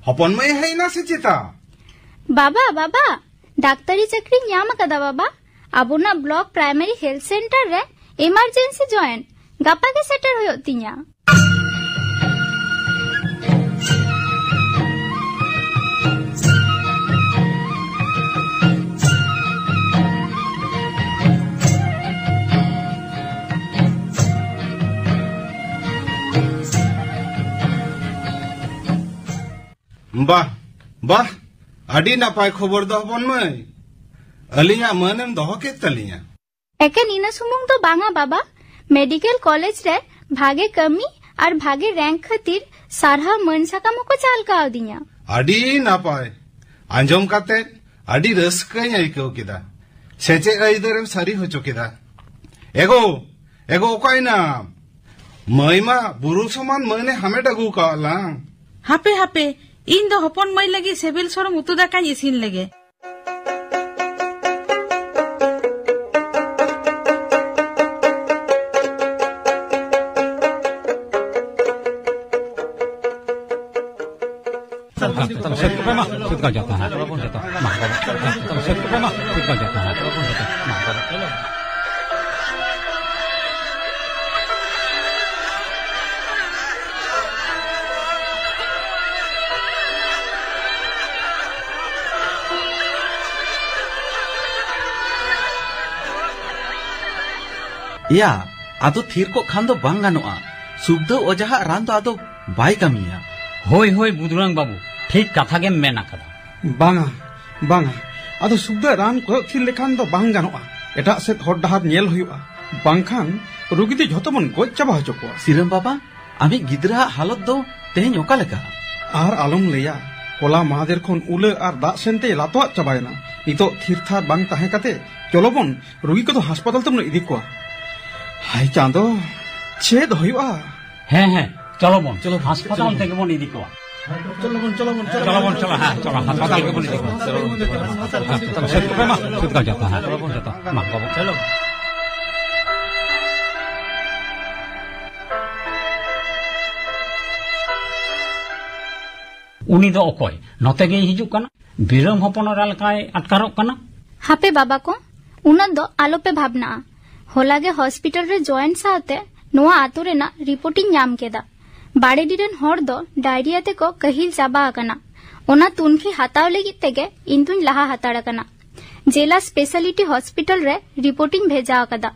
ᱦᱚᱯᱚᱱ ᱢᱟᱹᱭ ᱦᱮᱡ ᱮᱱᱟ ᱥᱮ ᱪᱮᱛᱟ? ᱵᱟᱵᱟ, ᱵᱟᱵᱟ, ᱰᱟᱠᱛᱟᱨᱤ ᱪᱟᱹᱠᱨᱤᱧ ᱧᱟᱢ ᱟᱠᱟᱫᱟ ᱵᱟᱵᱟ᱾ ᱟᱵᱚᱱᱟᱜ ᱵᱞᱚᱠ ᱯᱨᱟᱭᱢᱟᱨᱤ ᱦᱮᱞᱛᱷ ᱥᱮᱱᱴᱟᱨ ᱨᱮ ᱮᱢᱟᱨᱡᱮᱱᱥᱤ ᱡᱚᱭᱮᱱᱴ᱾ ᱜᱟᱯᱟ ᱜᱮ ᱥᱮᱴᱮᱨ ᱦᱩᱭᱩᱜ ᱛᱤᱧᱟ᱾ ᱵᱟᱦ, ᱵᱟᱦ, ᱟᱹᱰᱤ ᱱᱟᱯᱟᱭ ᱠᱷᱚᱵᱚᱨ ᱫᱚ ᱦᱚᱯᱚᱱ ᱢᱟᱹᱭ᱾ ᱟᱹᱞᱤᱧᱟᱜ ᱢᱟᱹᱱᱮᱢ ᱫᱚᱦᱚ ᱠᱮᱫ ᱛᱟᱹᱞᱤᱧᱟ᱾ ᱮᱠᱮᱱ ᱤᱱᱟᱹ ᱥᱩᱢᱩᱝ ᱫᱚ ᱵᱟᱝᱟ ᱵᱟᱵᱟ, ᱢᱮᱰᱤᱠᱮᱞ ᱠᱚᱞᱮᱡᱽ ᱨᱮ ᱵᱷᱟᱜᱮ ᱠᱟᱹᱢᱤ ᱟᱨ ᱵᱷᱟᱜᱮ ᱨᱮᱝᱠ ᱠᱷᱟᱹᱛᱤᱨ ᱥᱟᱨᱦᱟᱣ ᱢᱟᱹᱱ ᱥᱟᱠᱟᱢ ᱦᱚᱸᱠᱚ ᱪᱟᱞ ᱠᱟᱣᱫᱤᱧᱟ᱾ ᱟᱹᱰᱤ ᱱᱟᱯᱟᱭ᱾ ᱟᱸᱡᱚᱢ ᱠᱟᱛᱮ ᱟᱹᱰᱤ ᱨᱟᱹᱥᱠᱟᱹᱧ ᱟᱹᱭᱠᱟᱹᱣ ᱠᱮᱫᱟ᱾ ᱥᱮᱪᱮᱫ ᱟᱹᱭᱫᱟᱹᱨᱮᱢ ᱥᱟᱹᱨᱤ ᱦᱚᱪᱚ ᱠᱮᱫᱟ᱾ ᱮᱜᱳ, ᱮᱜᱳ, ᱚᱠᱟᱭᱮᱱᱟᱢ? ᱢᱟᱹᱭ ᱢᱟ ᱵᱩᱨᱩ ᱥᱚᱢᱟᱱ ᱢᱟᱹᱱᱮ ᱦᱟᱢᱮᱴ ᱟᱹᱜᱩ ᱠᱟᱜ ᱞᱟᱝ᱾ ᱦᱟᱯᱮ, ᱦᱟᱯᱮ, ᱤᱧ ᱫᱚ ᱦᱚᱯᱚᱱ ᱢᱟᱹᱭ ᱞᱟᱹᱜᱤᱫ ᱥᱤᱵᱤᱞ ᱥᱚᱲᱚᱢ ᱩᱛᱩ ᱫᱟᱠᱟᱧ ᱤᱥᱤᱱ ᱞᱮᱜᱮ᱾ ᱥᱟᱹᱛ ᱠᱟᱜ ᱡᱚᱛᱚ ᱦᱟᱸᱜ᱾ ᱡᱚᱛᱚ᱾ ᱢᱟ, ᱵᱟᱵᱟ᱾ ᱥᱟᱹᱛ ᱠᱟᱜ ᱢᱟ᱾ ᱥᱟᱹᱛ ᱠᱟᱜ ᱡᱚᱛᱚ ᱦᱟᱸᱜ᱾ ᱡᱚᱛᱚ᱾ ᱢᱟ, ᱵᱟᱵᱟ᱾ ᱮᱭᱟ, ᱟᱫᱚ ᱛᱷᱤᱨ ᱠᱚᱜ ᱠᱷᱟᱱ ᱫᱚ ᱵᱟᱝ ᱜᱟᱱᱚᱜᱼᱟ᱾ ᱥᱩᱠᱫᱟᱹ ᱚᱡᱟᱦᱟᱜ ᱨᱟᱱ ᱫᱚ ᱟᱫᱚ ᱵᱟᱭ ᱠᱟᱹᱢᱤᱭᱟ᱾ ᱦᱳᱭ, ᱦᱳᱭ, ᱵᱩᱫᱷᱩᱨᱟᱢ ᱵᱟᱹᱵᱩ, ᱴᱷᱤᱠ ᱠᱟᱛᱷᱟ ᱜᱮᱢ ᱢᱮᱱ ᱟᱠᱟᱫᱟ᱾ ᱵᱟᱝᱟ, ᱵᱟᱝᱟ, ᱟᱫᱚ ᱥᱩᱠᱫᱟᱹ ᱨᱟᱱ ᱠᱚᱭᱚᱜ ᱛᱷᱤᱨ ᱞᱮᱠᱷᱟᱱ ᱫᱚ ᱵᱟᱝ ᱜᱟᱱᱚᱜᱼᱟ᱾ ᱮᱴᱟᱜ ᱥᱮᱫ ᱦᱚᱨ ᱰᱟᱦᱟᱨ ᱧᱮᱞ ᱦᱩᱭᱩᱜᱼᱟ, ᱵᱟᱝᱠᱷᱟᱱ ᱨᱩᱜᱤ ᱫᱚ ᱡᱷᱚᱛᱚ ᱵᱚᱱ ᱜᱚᱡ ᱪᱟᱵᱟ ᱦᱚᱪᱚ ᱠᱚᱣᱟ᱾ ᱥᱤᱨᱟᱹᱢ ᱵᱟᱵᱟ, ᱟᱢᱤᱡ ᱜᱤᱫᱽᱨᱟᱹᱣᱟᱜ ᱦᱟᱞᱚᱛ ᱫᱚ ᱛᱮᱦᱮᱧ ᱚᱠᱟ ᱞᱮᱠᱟ? ᱟᱨ ᱟᱞᱚᱢ ᱞᱟᱹᱭᱟ, ᱦᱚᱞᱟ ᱢᱟᱦᱫᱮᱨ ᱠᱷᱚᱱ ᱩᱞᱟᱹ ᱟᱨ ᱫᱟᱜ ᱥᱮᱱ ᱛᱮ ᱞᱟᱛᱚᱣᱟᱜ ᱪᱟᱵᱟᱭᱮᱱᱟ᱾ ᱱᱤᱛᱚᱜ ᱛᱷᱤᱨ ᱛᱷᱟᱨ ᱵᱟᱝ ᱛᱟᱦᱮᱸ ᱠᱟᱛᱮ ᱪᱚᱞᱚ ᱵᱚᱱ ᱨᱩᱜᱤ ᱠᱚᱫᱚ ᱦᱟᱥᱯᱟᱛᱟᱞ ᱛᱮᱵᱚᱱ ᱤᱫᱤ ᱠᱚᱣᱟ᱾ ᱦᱟᱭ ᱪᱟᱸᱫᱚ, ᱪᱮᱫ ᱦᱩᱭᱩᱜᱼᱟ? ᱦᱮᱸ, ᱦᱮᱸ, ᱪᱚᱞᱚ ᱵᱚᱱ, ᱪᱚᱞᱚ ᱵᱚᱱ, ᱦᱟᱥᱯᱟᱛᱟᱞ ᱪᱚᱞᱚ ᱵᱚᱱ᱾ ᱛᱮᱜᱮ ᱵᱚᱱ ᱤᱫᱤ ᱠᱚᱣᱟ᱾ ᱪᱚᱞᱚ ᱵᱚᱱ, ᱪᱚᱞᱚ ᱵᱚᱱ, ᱪᱚᱞᱚ ᱪᱚᱞᱚ ᱵᱚᱱ, ᱵᱚᱱ᱾ ᱪᱚᱞᱚ, ᱦᱮᱸ, ᱪᱚᱞᱚ, ᱦᱟᱥᱯᱟᱛᱟᱞ ᱜᱮᱵᱚᱱ ᱤᱫᱤ ᱠᱚᱣᱟ᱾ ᱦᱟᱥᱯᱟᱛᱟᱞ ᱜᱮᱵᱚᱱ ᱤᱫᱤ ᱠᱚᱣᱟ᱾ ᱦᱟᱥᱯᱟᱛᱟᱞ ᱥᱮᱫ ᱠᱚᱯᱮ ᱢᱟ, ᱥᱮᱫ ᱠᱚ ᱡᱚᱛᱚ, ᱦᱮᱸ, ᱪᱚᱞᱚ ᱵᱚᱱ ᱡᱚᱛᱚ᱾ ᱢᱟ, ᱵᱟᱵᱩ᱾ ᱪᱚᱞᱚ᱾ ᱩᱱᱤ ᱫᱚ ᱚᱠᱚᱭ? ᱱᱚᱛᱮ ᱜᱮᱭ ᱦᱤᱡᱩᱜ ᱠᱟᱱᱟ᱾ ᱵᱤᱨᱟᱹᱢ ᱦᱚᱯᱚᱱ ᱮᱨᱟ ᱞᱮᱠᱟᱭ ᱟᱴᱠᱟᱨᱚᱜ ᱠᱟᱱᱟ᱾ ᱦᱟᱯᱮ ᱵᱟᱵᱟ ᱠᱚ, ᱩᱱᱟᱹᱜ ᱫᱚ ᱟᱞᱚᱯᱮ ᱵᱷᱟᱵᱽᱱᱟᱜᱼᱟ᱾ ᱦᱚᱞᱟ ᱜᱮ ᱦᱚᱥᱯᱤᱴᱟᱞ ᱨᱮ ᱡᱚᱭᱮᱱ ᱥᱟᱶᱛᱮ ᱱᱚᱣᱟ ᱟᱛᱳ ᱨᱮᱱᱟᱜ ᱨᱤᱯᱳᱨᱴ ᱤᱧ ᱧᱟᱢ ᱠᱮᱫᱟ᱾ ᱵᱟᱲᱮᱰᱤ ᱨᱮᱱ ᱦᱚᱲ ᱫᱚ ᱰᱟᱭᱨᱤᱭᱟ ᱛᱮᱠᱚ ᱠᱟᱹᱦᱤᱞ ᱪᱟᱵᱟ ᱟᱠᱟᱱᱟ᱾ ᱚᱱᱟ ᱛᱩᱱᱠᱷᱤ ᱦᱟᱛᱟᱣ ᱞᱟᱹᱜᱤᱫ ᱛᱮᱜᱮ ᱤᱧ ᱫᱩᱧ ᱞᱟᱦᱟ ᱦᱟᱛᱟᱲ ᱟᱠᱟᱱᱟ᱾ ᱡᱮᱞᱟ ᱥᱯᱮᱥᱟᱞᱤᱴᱤ ᱦᱚᱥᱯᱤᱴᱟᱞ ᱨᱮ ᱨᱤᱯᱳᱨᱴ ᱤᱧ ᱵᱷᱮᱡᱟ ᱟᱠᱟᱫᱟ᱾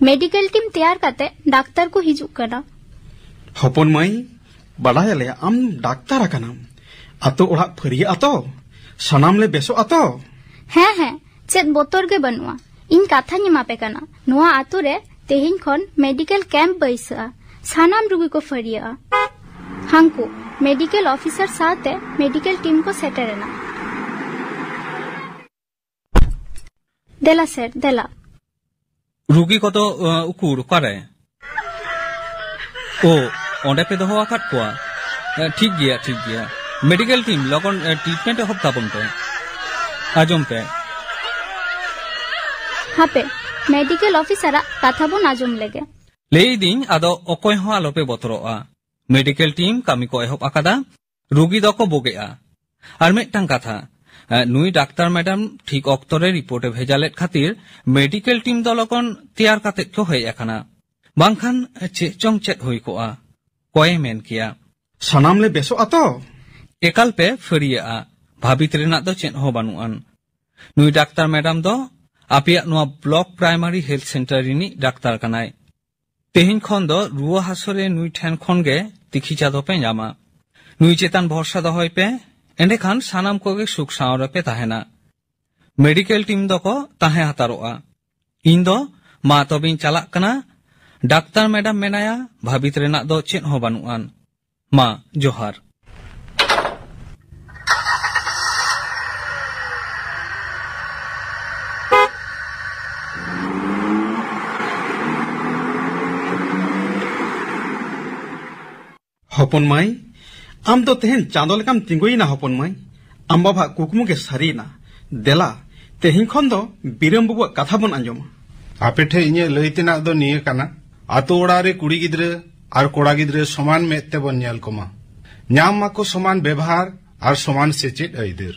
ᱢᱮᱰᱤᱠᱮᱞ ᱴᱤᱢ ᱛᱮᱭᱟᱨ ᱠᱟᱛᱮ ᱰᱟᱠᱛᱟᱨ ᱠᱚ ᱦᱤᱡᱩᱜ ᱠᱟᱱᱟ᱾ ᱦᱚᱯᱚᱱ ᱢᱟᱹᱭ, ᱵᱟᱰᱟᱭᱟᱞᱮ ᱟᱢ ᱰᱟᱠᱛᱟᱨ ᱟᱠᱟᱱᱟᱢ᱾ ᱟᱛᱳ ᱚᱲᱟᱜ ᱯᱷᱟᱹᱨᱭᱟᱹᱜ ᱟᱛᱚ? ᱥᱟᱱᱟᱢ ᱞᱮ ᱵᱮᱥᱚᱜ ᱟᱛᱚ? ᱦᱮᱸ, ᱦᱮᱸ, ᱪᱮᱫ ᱵᱚᱛᱚᱨ ᱜᱮ ᱵᱟᱹᱱᱩᱜᱼᱟ᱾ ᱤᱧ ᱠᱟᱛᱷᱟᱧ ᱮᱢᱟ ᱯᱮ ᱠᱟᱱᱟ, ᱱᱚᱣᱟ ᱟᱛᱳ ᱨᱮ ᱛᱮᱦᱮᱧ ᱠᱷᱚᱱ ᱢᱮᱰᱤᱠᱮᱞ ᱠᱮᱢᱯ ᱵᱟᱹᱭᱥᱟᱹᱜᱼᱟ᱾ ᱥᱟᱱᱟᱢ ᱨᱩᱜᱤ ᱠᱚ ᱯᱷᱟᱹᱨᱭᱟᱹᱜᱼᱟ᱾ ᱦᱟᱝᱠᱩ ᱢᱮᱰᱤᱠᱮᱞ ᱚᱯᱷᱤᱥᱟᱨ ᱥᱟᱶᱛᱮ ᱢᱮᱰᱤᱠᱮᱞ ᱴᱤᱢ ᱠᱚ ᱥᱮᱴᱮᱨ ᱮᱱᱟ᱾ ᱫᱮᱞᱟ ᱥᱮᱨ, ᱫᱮᱞᱟ᱾ ᱨᱩᱜᱤ ᱠᱚᱫᱚ, ᱟᱸ, ᱩᱠᱩᱨ, ᱚᱠᱟᱨᱮ? ᱳ, ᱚᱸᱰᱮ ᱯᱮ ᱫᱚᱦᱚ ᱟᱠᱟᱫ ᱠᱚᱣᱟ? ᱟᱸ, ᱴᱷᱤᱠ ᱜᱮᱭᱟ, ᱴᱷᱤᱠ ᱜᱮᱭᱟ᱾ ᱢᱮᱰᱤᱠᱮᱞ ᱴᱤᱢ, ᱞᱚᱜᱚᱱ, ᱟᱸ, ᱴᱨᱤᱴᱢᱮᱱᱴ ᱮᱦᱚᱵ ᱛᱟᱵᱚᱱ ᱯᱮ᱾ ᱟᱸᱡᱚᱢ ᱯᱮ᱾ ᱦᱟᱯᱮ, ᱢᱮᱰᱤᱠᱮᱞ ᱚᱯᱷᱤᱥᱟᱨᱟᱜ ᱠᱟᱛᱷᱟ ᱵᱚᱱ ᱟᱸᱡᱚᱢ ᱞᱮᱜᱮ᱾ ᱞᱟᱹᱭᱫᱟᱹᱧ, ᱟᱫᱚ ᱚᱠᱚᱭ ᱦᱚᱸ ᱟᱞᱚᱯᱮ ᱵᱚᱛᱚᱨᱚᱜᱼᱟ᱾ ᱢᱮᱰᱤᱠᱮᱞ ᱴᱤᱢ ᱠᱟᱹᱢᱤ ᱠᱚ ᱮᱦᱚᱵ ᱟᱠᱟᱫᱟ᱾ ᱨᱩᱜᱤ ᱫᱚᱠᱚ ᱵᱳᱜᱮᱜᱼᱟ᱾ ᱟᱨ ᱢᱤᱫᱴᱟᱝ ᱠᱟᱛᱷᱟ, ᱮ, ᱱᱩᱭ ᱰᱟᱠᱛᱟᱨ ᱢᱮᱰᱟᱢ ᱴᱷᱤᱠ ᱚᱠᱛᱚ ᱨᱮ ᱨᱤᱯᱳᱨᱴ ᱮ ᱵᱷᱮᱡᱟ ᱞᱮᱫ ᱠᱷᱟᱹᱛᱤᱨ ᱢᱮᱰᱤᱠᱮᱞ ᱴᱤᱢ ᱫᱚ ᱞᱚᱜᱚᱱ ᱛᱮᱭᱟᱨ ᱠᱟᱛᱮᱫ ᱠᱚ ᱦᱮᱡ ᱟᱠᱟᱱᱟ᱾ ᱵᱟᱝᱠᱷᱟᱱ ᱪᱮᱫ ᱪᱚᱝ ᱪᱮᱫ ᱦᱩᱭ ᱠᱚᱜᱼᱟ, ᱚᱠᱚᱭᱮ ᱢᱮᱱ ᱠᱮᱭᱟ᱾ ᱥᱟᱱᱟᱢ ᱞᱮ ᱵᱮᱥᱚᱜ ᱟᱛᱚ? ᱮᱠᱟᱞ ᱯᱮ ᱯᱷᱟᱹᱨᱭᱟᱹᱜᱼᱟ, ᱵᱷᱟᱵᱤᱛ ᱨᱮᱱᱟᱜ ᱫᱚ ᱪᱮᱫ ᱦᱚᱸ ᱵᱟᱹᱱᱩᱜ ᱟᱱ᱾ ᱱᱩᱭ ᱰᱟᱠᱛᱟᱨ ᱢᱮᱰᱟᱢ ᱫᱚ ᱟᱯᱮᱭᱟᱜ ᱱᱚᱣᱟ ᱵᱞᱚᱠ ᱯᱨᱟᱭᱢᱟᱨᱤ ᱦᱮᱞᱛᱷ ᱥᱮᱱᱴᱟᱨ ᱨᱤᱱᱤᱡ ᱰᱟᱠᱛᱟᱨ ᱠᱟᱱᱟᱭ᱾ ᱛᱮᱦᱮᱧ ᱠᱷᱚᱱ ᱫᱚ ᱨᱩᱣᱟᱹ ᱦᱟᱹᱥᱩ ᱨᱮ ᱱᱩᱭ ᱴᱷᱮᱱ ᱠᱷᱚᱱ ᱜᱮ ᱛᱤᱠᱤᱪᱷᱟ ᱫᱚᱯᱮ ᱧᱟᱢᱟ᱾ ᱱᱩᱭ ᱪᱮᱛᱟᱱ ᱵᱷᱚᱨᱥᱟ ᱫᱚᱦᱚᱭ ᱯᱮ, ᱮᱸᱰᱮᱠᱷᱟᱱ ᱥᱟᱱᱟᱢ ᱠᱚᱜᱮ ᱥᱩᱠ ᱥᱟᱶ ᱨᱮᱯᱮ ᱛᱟᱦᱮᱱᱟ᱾ ᱢᱮᱰᱤᱠᱮᱞ ᱴᱤᱢ ᱫᱚᱠᱚ ᱛᱟᱦᱮᱸ ᱦᱟᱛᱟᱨᱚᱜᱼᱟ᱾ ᱤᱧ ᱫᱚ ᱢᱟ ᱛᱚᱵᱮᱧ ᱪᱟᱞᱟᱜ ᱠᱟᱱᱟ᱾ ᱰᱟᱠᱛᱟᱨ ᱢᱮᱰᱟᱢ ᱢᱮᱱᱟᱭᱟ, ᱵᱷᱟᱹᱵᱤᱛ ᱨᱮᱱᱟᱜ ᱫᱚ ᱪᱮᱫ ᱦᱚᱸ ᱵᱟᱹᱱᱩᱜ ᱟᱱ᱾ ᱢᱟ, ᱡᱚᱦᱟᱨ᱾ ᱦᱚᱯᱚᱱ ᱢᱟᱹᱭ, ᱟᱢ ᱫᱚ ᱛᱮᱦᱮᱧ ᱪᱟᱸᱫᱚ ᱞᱮᱠᱟᱢ ᱛᱤᱸᱜᱩᱭᱮᱱᱟ ᱦᱚᱯᱚᱱ ᱢᱟᱹᱭ᱾ ᱟᱢ ᱵᱟᱵᱟᱣᱟᱜ ᱠᱩᱠᱢᱩ ᱜᱮ ᱥᱟᱹᱨᱤᱭᱮᱱᱟ᱾ ᱫᱮᱞᱟ, ᱛᱮᱦᱮᱧ ᱠᱷᱚᱱ ᱫᱚ ᱵᱤᱨᱟᱹᱢ ᱵᱟᱹᱵᱩᱣᱟᱜ ᱠᱟᱛᱷᱟ ᱵᱚᱱ ᱟᱸᱡᱚᱢᱟ᱾ ᱟᱯᱮ ᱴᱷᱮᱱ ᱤᱧᱟᱹᱜ ᱞᱟᱹᱭ ᱛᱮᱱᱟᱜ ᱫᱚ ᱱᱤᱭᱟᱹ ᱠᱟᱱᱟ, ᱟᱛᱳ ᱚᱲᱟᱜ ᱨᱮ ᱠᱩᱲᱤ ᱜᱤᱫᱽᱨᱟᱹ ᱟᱨ ᱠᱚᱲᱟ ᱜᱤᱫᱽᱨᱟᱹ ᱥᱚᱢᱟᱱ ᱢᱮᱫ ᱛᱮᱵᱚᱱ ᱧᱮᱞ ᱠᱚᱢᱟ᱾ ᱧᱟᱢ ᱢᱟᱠᱚ ᱥᱚᱢᱟᱱ ᱵᱮᱵᱷᱟᱨ ᱟᱨ ᱥᱚᱢᱟᱱ ᱥᱮᱪᱮᱫ ᱟᱹᱭᱫᱟᱹᱨ᱾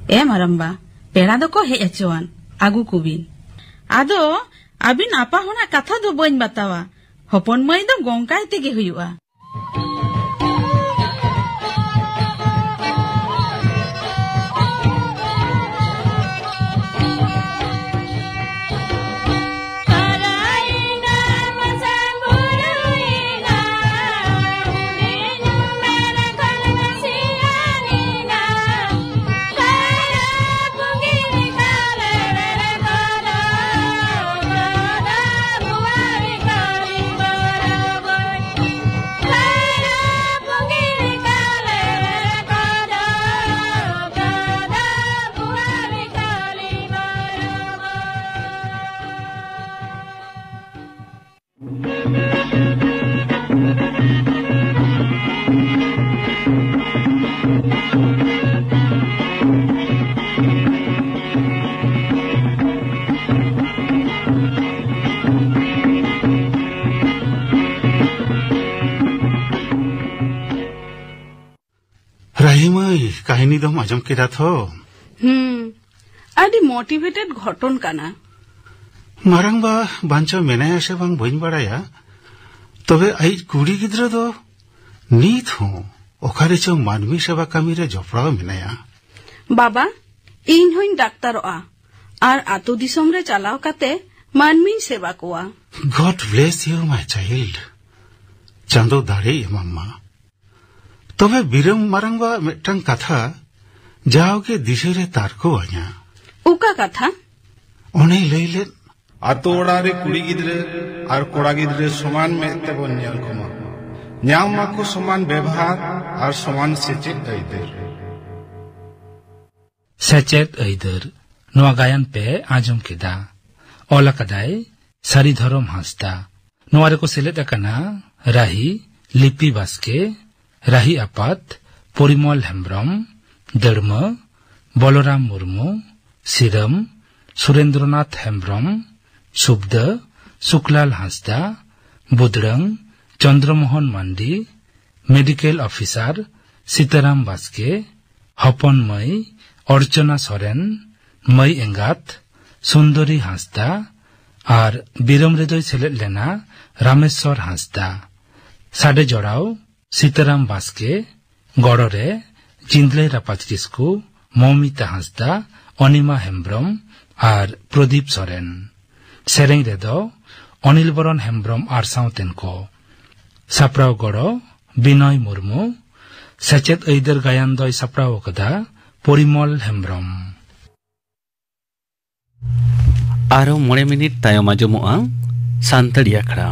ᱮ ᱢᱟᱨᱟᱢᱵᱟ, ᱯᱮᱲᱟ ᱫᱚᱠᱚ ᱦᱮᱡ ᱦᱚᱪᱚᱣᱟᱱ, ᱟᱹᱜᱩ ᱠᱚᱵᱤᱱ᱾ ᱟᱫᱚ ᱟᱹᱵᱤᱱ ᱟᱯᱟ ᱦᱚᱲᱟᱜ ᱠᱟᱛᱷᱟ ᱫᱚ ᱵᱟᱹᱧ ᱵᱟᱛᱟᱣᱟ, ᱦᱚᱯᱚᱱ ᱢᱟᱹᱭ ᱫᱚ ᱜᱚᱝᱠᱟᱭ ᱛᱮᱜᱮ ᱦᱩᱭᱩᱜᱼᱟ᱾ ᱨᱟᱦᱤ ᱢᱟᱹᱭ, ᱠᱟᱹᱦᱱᱤ ᱫᱚᱢ ᱟᱸᱡᱚᱢ ᱠᱮᱫᱟ ᱛᱷᱚ? ᱦᱩᱸ, ᱟᱹᱰᱤ ᱢᱳᱴᱤᱵᱷᱮᱴᱮᱰ ᱜᱷᱚᱴᱚᱱ ᱠᱟᱱᱟ᱾ ᱢᱟᱨᱟᱝᱵᱟ ᱵᱟᱧᱪᱟᱣ ᱢᱮᱱᱟᱭᱟ ᱥᱮ ᱵᱟᱝ ᱵᱟᱹᱧ ᱵᱟᱲᱟᱭᱟ, ᱛᱚᱵᱮ ᱟᱡ ᱠᱩᱲᱤ ᱜᱤᱫᱽᱨᱟᱹ ᱫᱚ ᱱᱤᱛ ᱦᱚᱸ ᱚᱠᱟᱨᱮ ᱪᱚ ᱢᱟᱹᱱᱢᱤ ᱥᱮᱵᱟ ᱠᱟᱹᱢᱤ ᱨᱮ ᱡᱚᱯᱲᱟᱣ ᱢᱮᱱᱟᱭᱟ᱾ ᱵᱟᱵᱟ, ᱤᱧ ᱦᱚᱧ ᱰᱟᱠᱛᱟᱨᱚᱜᱼᱟ ᱟᱨ ᱟᱛᱳ ᱫᱤᱥᱚᱢ ᱨᱮ ᱪᱟᱞᱟᱣ ᱠᱟᱛᱮ ᱢᱟᱹᱱᱢᱤᱧ ᱥᱮᱵᱟ ᱠᱚᱣᱟ᱾ God bless you, my child. ᱪᱟᱸᱫᱚ ᱫᱟᱲᱮ ᱮᱢᱟᱢ ᱢᱟ᱾ ᱛᱚᱵᱮ ᱵᱤᱨᱟᱹᱢ ᱢᱟᱨᱟᱝᱵᱟ ᱢᱤᱫᱴᱟᱝ ᱠᱟᱛᱷᱟ ᱡᱟᱣᱜᱮ ᱫᱤᱥᱟᱹᱨᱮ ᱛᱟᱨᱠᱚ ᱟᱹᱧᱟ᱾ ᱚᱠᱟ ᱠᱟᱛᱷᱟ? ᱚᱱᱮᱭ ᱞᱟᱹᱭ ᱞᱮᱫ, ᱟᱛᱳ ᱚᱲᱟᱜ ᱨᱮ ᱠᱩᱲᱤ ᱜᱤᱫᱽᱨᱟᱹ ᱟᱨ ᱠᱚᱲᱟ ᱜᱤᱫᱽᱨᱟᱹ ᱥᱚᱢᱟᱱ ᱢᱮᱫ ᱛᱮᱵᱚᱱ ᱧᱮᱞ ᱠᱚᱢᱟ᱾ ᱧᱟᱢ ᱢᱟᱠᱚ ᱥᱚᱢᱟᱱ ᱵᱮᱵᱷᱟᱨ ᱟᱨ ᱥᱚᱢᱟᱱ ᱥᱮᱪᱮᱫ ᱟᱹᱭᱫᱟᱹᱨ᱾ ᱥᱮᱪᱮᱫ ᱟᱹᱭᱫᱟᱹᱨ, ᱱᱚᱣᱟ ᱜᱟᱭᱟᱱ ᱯᱮ ᱟᱸᱡᱚᱢ ᱠᱮᱫᱟ᱾ ᱚᱞ ᱟᱠᱟᱫᱟᱭ ᱥᱟᱹᱨᱤ ᱫᱷᱚᱨᱚᱢ ᱦᱟᱸᱥᱫᱟ᱾ ᱱᱚᱣᱟ ᱨᱮᱠᱚ ᱥᱮᱞᱮᱫ ᱟᱠᱟᱱᱟ ᱨᱟᱦᱤ ᱞᱤᱯᱤ ᱵᱟᱥᱠᱮ, ᱨᱟᱦᱤ ᱟᱯᱟᱛ ᱯᱚᱨᱤᱢᱚᱞ ᱦᱮᱢᱵᱽᱨᱚᱢ, ᱫᱟᱹᱲᱢᱟᱹ ᱵᱚᱞᱚᱨᱟᱢ ᱢᱩᱨᱢᱩ, ᱥᱤᱨᱟᱹᱢ ᱥᱩᱨᱮᱱᱫᱨᱚᱱᱟᱛᱷ ᱦᱮᱢᱵᱽᱨᱚᱢ, ᱥᱩᱵᱽᱫᱟᱹ ᱥᱩᱠᱞᱟᱞ ᱦᱟᱸᱥᱫᱟ, ᱵᱩᱫᱽᱲᱟᱹᱝ ᱪᱚᱱᱫᱽᱨᱚᱢᱳᱦᱚᱱ ᱢᱟᱱᱰᱤ, ᱢᱮᱰᱤᱠᱮᱞ ᱚᱯᱷᱤᱥᱟᱨ ᱥᱤᱛᱟᱨᱟᱢ ᱵᱟᱥᱠᱮ, ᱦᱚᱯᱚᱱ ᱢᱟᱹᱭ ᱚᱨᱪᱚᱱᱟ ᱥᱚᱨᱮᱱ, ᱢᱟᱹᱭ ᱮᱸᱜᱟᱛ ᱥᱩᱱᱫᱚᱨᱤ ᱦᱟᱸᱥᱫᱟ ᱟᱨ ᱵᱤᱨᱟᱹᱢ ᱨᱮᱫᱚᱭ ᱥᱮᱞᱮᱫ ᱞᱮᱱᱟ ᱨᱟᱢᱮᱥᱣᱚᱨ ᱦᱟᱸᱥᱫᱟ᱾ ᱥᱟᱰᱮ ᱡᱚᱲᱟᱣ ᱥᱤᱛᱟᱨᱟᱢ ᱵᱟᱥᱠᱮ, ᱜᱚᱲᱚ ᱨᱮ ᱡᱤᱱᱫᱽᱞᱟᱹᱭ ᱨᱟᱯᱟᱡᱽ ᱠᱤᱥᱠᱩ, ᱢᱚᱢᱤᱛᱟ ᱦᱟᱸᱥᱫᱟ, ᱚᱱᱤᱢᱟ ᱦᱮᱢᱵᱽᱨᱚᱢ ᱟᱨ ᱯᱨᱚᱫᱤᱯ ᱥᱚᱨᱮᱱ᱾ ᱥᱮᱨᱮᱧ ᱨᱮᱫᱚ ᱚᱱᱤᱞ ᱵᱚᱨᱚᱱ ᱦᱮᱢᱵᱽᱨᱚᱢ ᱟᱨ ᱥᱟᱶᱛᱮᱱ ᱠᱚ᱾ ᱥᱟᱯᱲᱟᱣ ᱜᱚᱲᱚ ᱵᱤᱱᱚᱭ ᱢᱩᱨᱢᱩ᱾ ᱥᱮᱪᱮᱫ ᱟᱹᱭᱫᱟᱹᱨ ᱜᱟᱭᱟᱱ ᱫᱚᱭ ᱥᱟᱯᱲᱟᱣ ᱟᱠᱟᱫᱟ ᱯᱚᱨᱤᱢᱚᱞ ᱦᱮᱢᱵᱽᱨᱚᱢ᱾ ᱟᱨᱚ ᱢᱚᱬᱮ ᱢᱤᱱᱤᱴ ᱛᱟᱭᱚᱢ ᱟᱸᱡᱚᱢᱚᱜᱼᱟ ᱥᱟᱱᱛᱟᱲᱤ ᱟᱠᱷᱲᱟ᱾